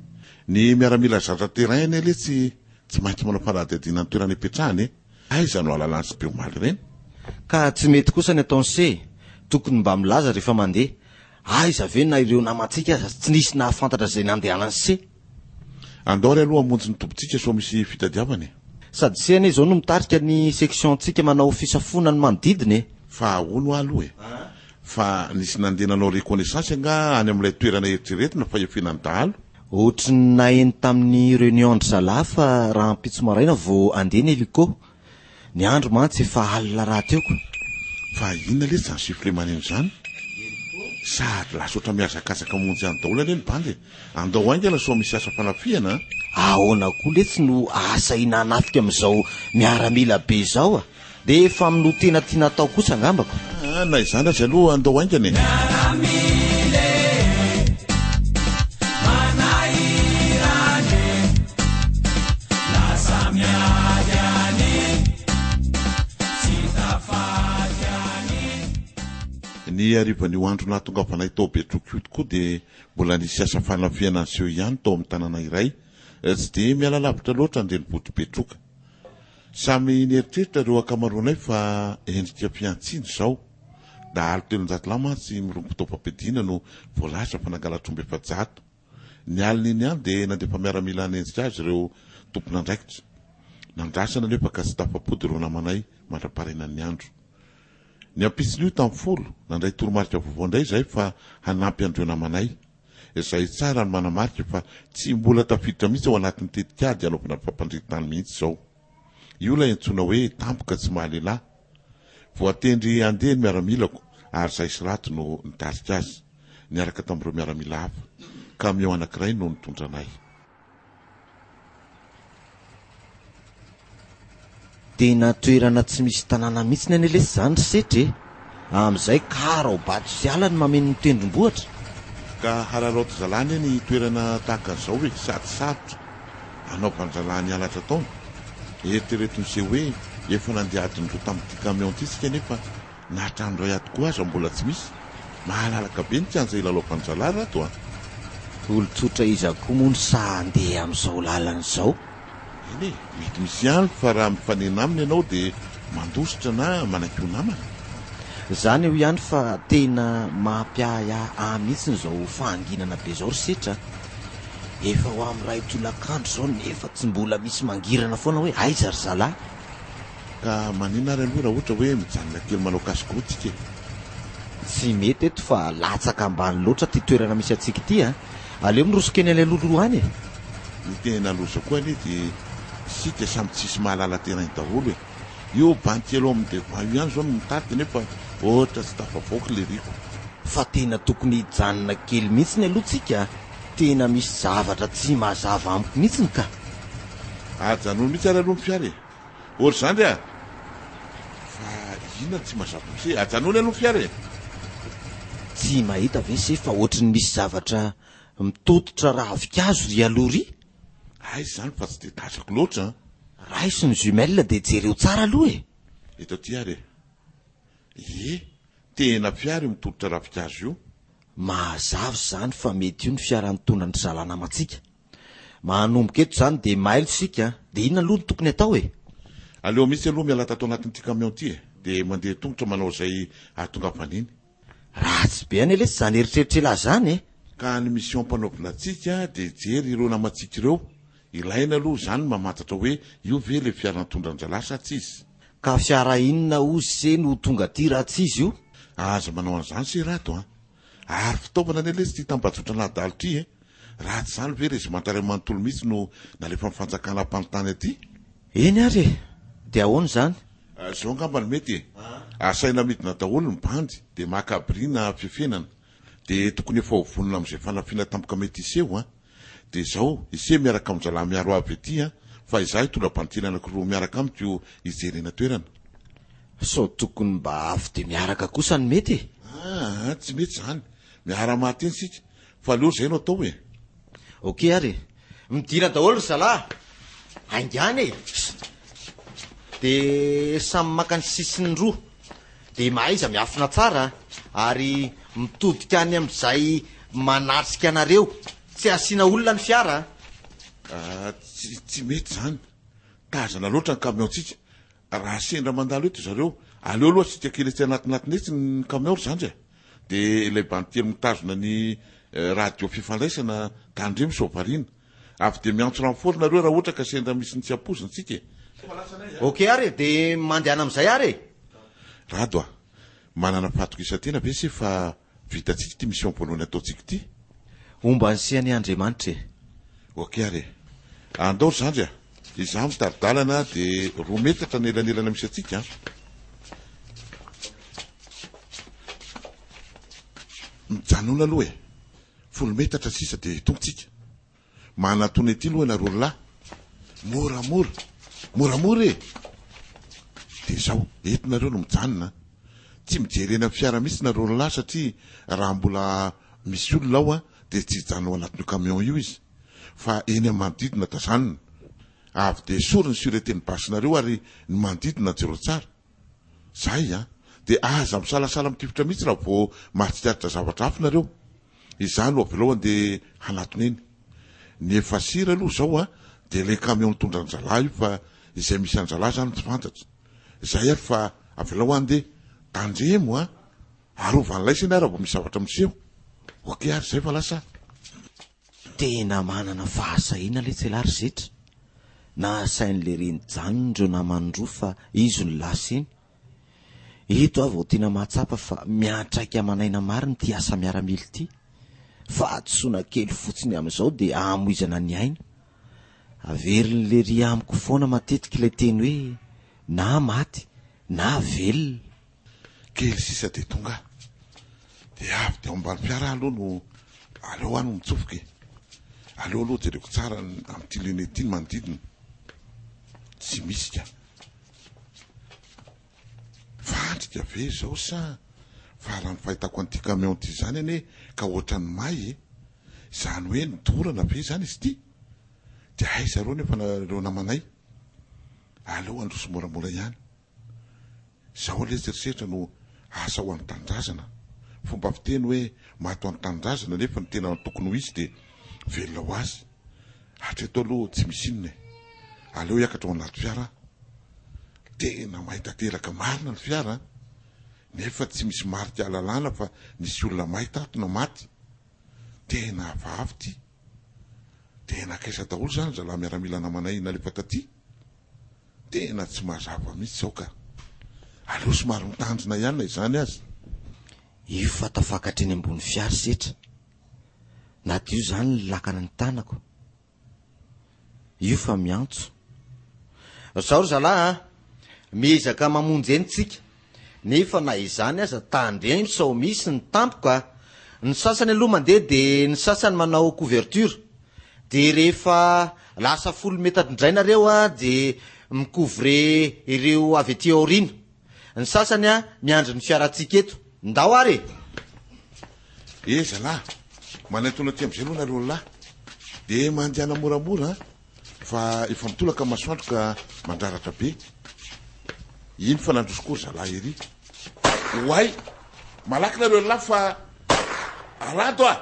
Ny miaramila zatra terrain anie letsy tsy maintsy manao fanadihadiana ny toerana ipetrahany e! Aiza no ahalalan'i be omaly ireny? Ka tsy mety kosa ny ataon'se e! Tokony mba milaza rehefa mandeha. Aiza ve na ireo namantsika aza tsy nisy nahafantatra izay nandehanan'se? Andao ary aloha hamonjy ny tobintsika sao misy fitadiavana e! Sady se anie izao no mitarika ny section-tsika manao fisafoana ny manodidina e! Fa ahoana hoa aloha e? Fa nisy nandeha nanao reconnaissance angaha any amin'ilay toerana eritreretina fa hiafenan'ny dahalo? Ohatry ny naheno tamin'ny reunion-dry zalahy fa rahampitso maraina vao handeha ny hélico. Ny andro mantsy efa alina rahateo ko. Fa inona letsy izany sifflet maneno izany? Sady lasa ohatran'ny mihazakazaka mamonjy any daholo anie ny bandy e! Andao haingana sao misy asa fanafihana a! Ahoana koa letsy no ahasahiana hanafika amin'izao miaramila be izao a! Dia efa amin'ny tena tiana atao kosa angamba ko. Aa na izany aza aloha andao haingana e! Miaramila e, manahirana e, lasa miady any, tsy tafaty any. Ny harivan'io andro nahatongavanay tao Betroka io tokoa dia mbola nisy asa fanafihana niseho ihany tao amin'ny tanàna iray tsy dia miala lavitra loatra ny renivohitr'i Betroka. Samy nieritreritra ireo ankamaroanay fa endrika fihantsiana izao. Dahalo 300 lahy mantsy mirongo fitaovam-piadiana no voalaza fa nangalatr'omby 400. Ny alin'iny ihany dia nandefa miaramila hanenjika azy ireo tompon'andraikitra. Nandrasana anefa ka tsy tafapody ireo namanay mandra-paharenan'ny andro. Ny ampitson'io tamin'ny folo, nandray toromarika vaovao indray izahay fa hanampy an'ireo namanay. Izay tsara ny manamarika fa tsy mbola tafiditra mihitsy ao anatin'ny tetikady hanaovana ny fampandrian-tany mihitsy izao. Io ilay antsoina hoe tampoka tsy mahalehilahy. Voatendry handeha ny miaramilako ary izahay sy Rato no nitarika azy. niaraka tamin'ireo miaramila hafa. Camion anankiray no nitondra anay. Tena toerana tsy misy tanàna mihitsiny anie lesy izany ry Setra e! Amin'izay karaobato sy ala no mameno ny tendrombohitra. Ka hararaoty zalahy anie ny toerana tahaka an'izao e, sady sarotra anaovan-dralahy ny halatra ataony. Eritrereto ny seho hoe efa nandeha adiny roa tamin'ity camion ity isika nefa Na trano iray ato koa aza mbola tsy misy. Malalaka be ny kianja ilalaovan-drahalahy rato a! Olon-tsotra iza koa moa no sahy handeha amin'izao lalana izao? Eny e, mety misy ihany fa raha mifanena aminy ianao dia mandositra na manaiky ho namana. Izany eo ihany fa tena mampiahiahy ahy mihitsy izao fahanginana be izao ry Setra a! Efa ho amin'ny iray tolakandro izao nefa tsy mbola misy mangirana foana hoe aiza ry zalahy? Ka maninona ary aloha raha ohatra hoe mijanona kely manao casse-croûte tsika e? Tsy mety eto fa latsaka ambany loatra ity toerana misy antsika ity a! Aleo miroso kely any alohaloha any e! Ny tena loza koa anie dia isika samy tsisy mahalala terrain daholo e! Io bandy kely ao amin'ny devant io ihany izao no mitarika nefa ohatra tsy tafavoaka le riko. Fa tena tokony hijanona kely mihitsiny aloha tsika a! Tena misy zavatra tsy mazava amiko mihitsiny ka! Ajanony mihitsy ary aloha ny fiara e! Ô ry zandry a! Fa inona no tsy mazava amin'se? Ajanony aloha ny fiara e! Tsy mahita ve se fa ohatry ny misy zavatra mitototra ravinkazo ry aloha ry? Aiza izany fa tsy dia tazako loatra an! Raiso ny jumelle dia jereo tsara aloha e! Eto aty ary e! Ie, tena fiara io mitototra ravinkazo io. Mazava izany fa mety io ny fiara nitondra an-dry zalahy namantsika. Manomboka eto izany dia mailo isika an! Dia inona aloha no tokony atao e? Aleo mihitsy aloha miala tato anatin'ity camion ity e! Dia mandeha tongotra manao izay ahatongavana eny. Ratsy be anie lesy izany eritreritr'elah izany e! Ka ny mission ampanaovina antsika dia hijery ireo namantsika ireo. Ilaina aloha izany ny mamantatra hoe io ve ilay fiara nitondra an-dralahy sa tsy izy? Ka fiara inona ozy se no ho tonga aty raha tsy izy io? Aza manao an'izany se Rado an! Ary fitaovana anie lesy ity tambajotra nadalo ity e! Raha tsy izany ve rezimanta iray manontolo mihitsy no nalefan'ny fanjakana hampanontany aty? Eny ary e! Dia ahoana izany? Izao angamba no mety e! Asaina midina daholo ny bandy dia maka abri na fefenana. Dia tokony efa ho vonona amin'izay fanafiana tampoka mety hiseho an! Dia izao, ise miaraka amin-drahalahy miaro avy aty an! Fa izaho hitondra bantily anankiroa miaraka amiko hijerena toerana. Sao tokony mba avy dia miaraka kosa no mety e! Aa, tsy mety izany. Miara-maty eny isika. Fa aleo izay no atao e! Ok ary e! Midira daholo ry zalahy! Haingàna e! Dia samy maka ny sisiny roa. Dia mahaiza miafina tsara a! Ary mitodika any amin'izay manatrika anareo. Tsy asiana olona ny fiara a! Aa, tsy, tsy mety izany. Tazana loatra ny camion-tsika. Raha sendra mandalo eto zareo, aleo aloha asiaka kely etsy anatinatiny etsy ny camion ry zandry a! Dia ilay bandy kely mitazona ny radio fifandraisana tandremo sao variana. Avy dia miantso renfort nareo raha ohatra ka sendra misy ny tsy ampoizina tsika e! Ok ary e, dia mandehana amin'izay ary e! Rado a! Manana fahatokisan-tena ve se fa vitantsika ity mission voalohany ataontsika ity? Homba an'se anie Andriamanitra e! Ok ary e! Andao ry zandry a! Izaho mitari-dalana dia roa metatra ny elanelana misy antsika an! Mijanona aloha e! Folo metatra sisa dia tonga tsika. Manatona ety aloha ianareo ry lahy. Moramora! Moramora e! Dia izao, eto nareo no mijanona an! Tsy mijery eny amin'ny fiara mihitsy nareo ry lahy satria raha mbola misy olona ao an, dia tsy hijanona ao anatin'io camion io izy. Fa eny amin'ny manodidina tazanina. Avy dia esory ny sûreté ny basinareo ary ny manodidina jereo tsara. Zay an! Dia aza misalasala mitifitra mihitsy raha vao mahatsikaritra zavatra hafa nareo. Izaho aloha avelao andeha hanatona eny. Ny efa sira aloha izao an, dia ilay camion nitondra an-dralahy io fa izay misy an-dralahy izany tsy fantatra. Izay ary fa avelao handeha. Tandremo an! Arovan'ilay isena raha vao misy zavatra miseho. Ok ary izay fa lasa aho. Tena manana fahasahiana letsy elah ry zetra. Nahasain'lery nijanona ireo namany roa fa izy no lasa iny. Eto aho vao tena mahatsapa fa miantraika aman'aina marina ity asa miaramila ity. Fahadisoana kely fotsiny amin'izao dia ahamoizana ny aina. Averin'lery amiko foana matetika ilay teny hoe na maty na velona. Kely sisa dia tonga aho. Dia avy dia ao ambany fiara aho aloha no aleo aho no mitsofoka e. Aleo aloha jereko tsara amin'ity lunette ity ny manodidina. Tsy misy ka. Fandrika ve izao sa fa raha ny fahitako an'ity camion ity izany anie ka ohatran'ny may e. Izany hoe nodorana ve izany izy ity? Dia aiza ireo nefa ireo namanay? Aleo handroso moramora ihany. Izao anie eritreritra no asa ho an'ny tanindrazana. Fomba fiteny hoe maty ho an'ny tanindrazana nefa ny tena tokony ho izy dia velona ho azy. Hatreto aloha tsy misy inona e. Aleo hiakatra ao anaty fiara aho. Tena may tanteraka marina ny fiara an! Nefa tsy misy marika ahalalana fa nisy olona may tato na maty. Tena hafahafa ity. Dia nankaiza daholo izany zalahy miaramila namanay nalefa taty? Tena tsy mazava mihitsy izao ka. Aleo somary mitandrina ihany na izany aza. Io fa tafakatra eny ambony fiara setra. Nadio izany ny lakana ny tanako. Io fa miantso. Zao ry zalahy a! Miezaka mamonjy eny tsika. Nefa na izany aza tandremo sao misy ny tampoka a! Ny sasany aloha mandeha dia ny sasany manao couverture. Dia rehefa lasa folo metatra indray nareo a dia mi-couvrer ireo avy aty aoriana. Ny sasany a miandry ny fiarantsika eto. Ndao ary e! Eh zalahy, manintona aty amizay aloha nareo lahy. Dia mandehana moramora an, fa efa mitolaka ny masoandro ka mandraratra be. Iny fa nandroso koa ry zalahy ery. Oay! Malaky nareo lahy fa arado a!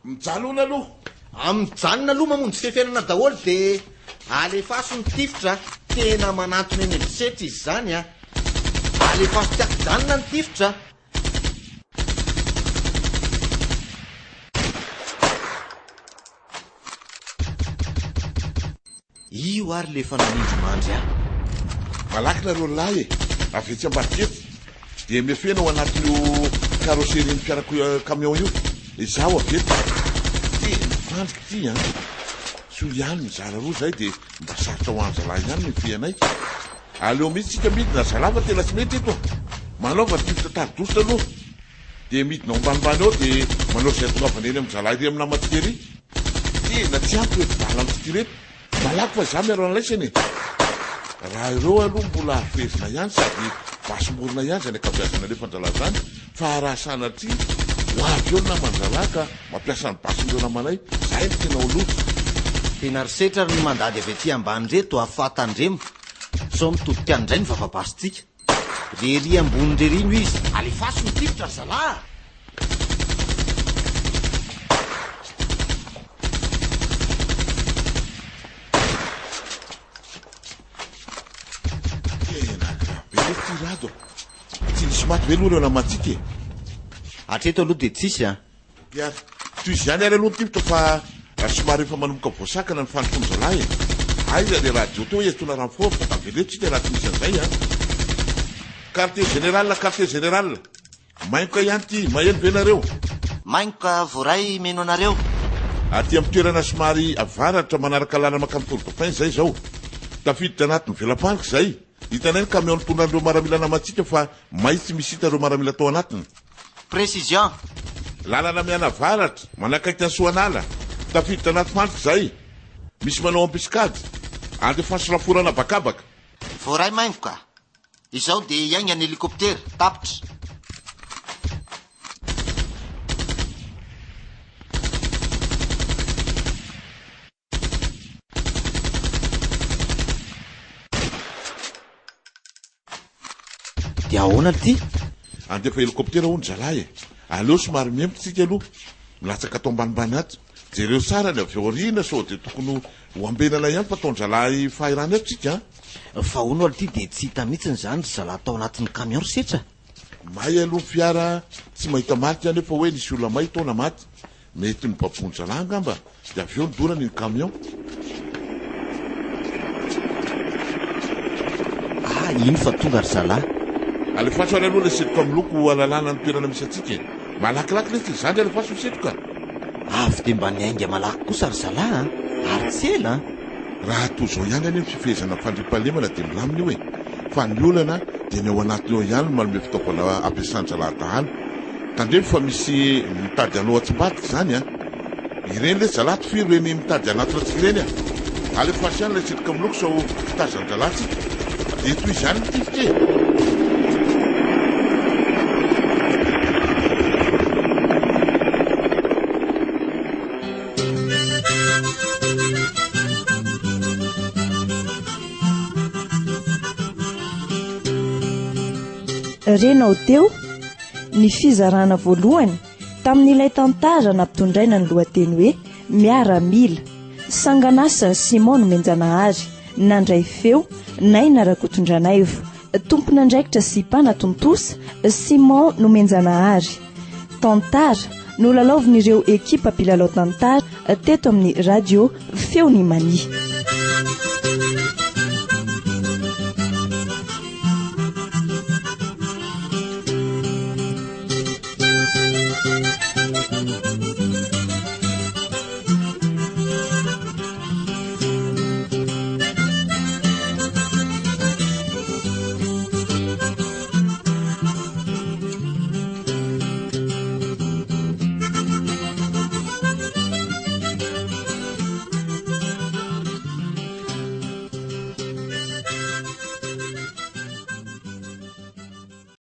Mijanona aloha! A Mijanona aloha mamonjy fefenana daholo de alefaso ny tifitra a! Tena manantona eny an-drisetra izy izany a! Alefaso tsy ankijanona ny tifitra a! Io ary le efa nanindry mandry ahy. Malaky nareo lahy e! Avy etsy ambadika etsy dia miafena ao anatin'io carrosserie-n'ny fiara camion io. Izaho avy eto. Tena fandrika ity an! Soa ihany mizara roa izay dia mba sarotra ho an-zalahy ihany ny mifehy anay. Aleo mihitsy tsika midina zalahy fa tena tsy mety eto a! Manaova tifitra tari-dositra aloha dia midina ao ambanimbany ao dia manao izay hahatongavana eny amin-jalahy ery amin'ny namantsika ery. Tena tsy ampy ireto bala antsika ireto. Malaky fa izaho miaro an'laisany e! Raha ireo aloha mbola azo fehezina ihany sady basim-borona ihany izany ankabeazana alefan-drahalahy izany fa raha sanatria ho avy eo ny naman-drahalahy ka mampiasa ny basin'ireo namanay, izay no tena ho loza. Tena ry setra ry ny mandady avy aty ambany reto a fa tandremo sao mitodika any indray ny vavabasintsika. Ry ery ambony ry ery no izy. Alefaso ny tifitra ry zalahy a! Tena grave be lesy ty Rado a! Tsy nisy maty ve aloha ireo namantsika e? Hatreto aloha dia tsisy a! Dia tohizo ihany ary aloha ny tifitra fa somary efa manomboka voasakana ny fandrosoan zalahy e! Aiza le radio teo iantsoana renfort fa tavela eto tsika raha tsy misy an'izay an! Quartier général, quartier général! Maingoka ihany ity, maheno ve nareo? Maingoka voaray mino anareo. Aty amin'ny toerana somary avaratra manaraka lalana mankany Fort Dauphin izay izao. Tafiditra anatin'ny vela-pandrika izay. Hitanay ny camion nitondra an'ireo maramila namantsika fa may tsy misy hita ireo maramila tao anatiny. Précision. Lalana mianavaratra, manakaiky an'i Soanala. Tafiditra anaty fandrika izahay. Misy manao embuscade. Andefaso laforana habakabaka. Voaray maingoka. Izao dia hiainga ny hélicoptère. Tapitra. Dia ahoana ity? Andefa hélicoptère hono zalahy e! Aleo somary mihemotra tsika aloha, milatsaka ato ambanimbany ato. Jereo tsara ny avy ao aoriana sao dia tokony ho ambenana ihany fa ataon-drahalahy fahirano eto tsika an! Fa hono aloha ity dia tsy hita mihitsiny izany ry zalahy tao anatin'ny camion ry setra? May aloha ny fiara, tsy mahita marika anefa hoe nisy olona may tao na maty. Mety nobaboin-drahalahy angamba dia avy eo nidorana iny camion. Ah, iny fa tonga ry zalahy. Alefaso ary aloha ilay setroka miloko ho alalana ny toerana misy antsika e! Malakilaky lesy e! Zandry alefaso ny setroka! Avy dia mba niainga malaky kosa ry zalahy an! Ary tsy ela an! Raha toa izao ihany anie ny fifehezana ny fandriampahalemana dia milamina io e! Fa ny olana dia ny ao anatiny ao ihany no manome fitaovana ampiasan-drahalahy dahalo. Tandremo fa misy mitady hanao atsimbadika izany an! Ireny lesy zalahy tifiro ireny mitady hanatona antsika ireny an! Alefaso ihany ilay setroka miloko sao tazan-dralahy tsika. Dia tohizo ihany ny tifitra e! Renao teo ny fizarana voalohany tamin'ilay tantara nampitondraina ny lohateny hoe Miaramila. Sangan'asan'i Simon Nomenjanahary, nandray feo, Naina Rakotondranaivo, tompon'andraikitra sy mpanatontosa, Simon Nomenjanahary. Tantara nolalaovin'ireo ekipa mpilalao tantara teto amin'ny Radio Feon'i Mania.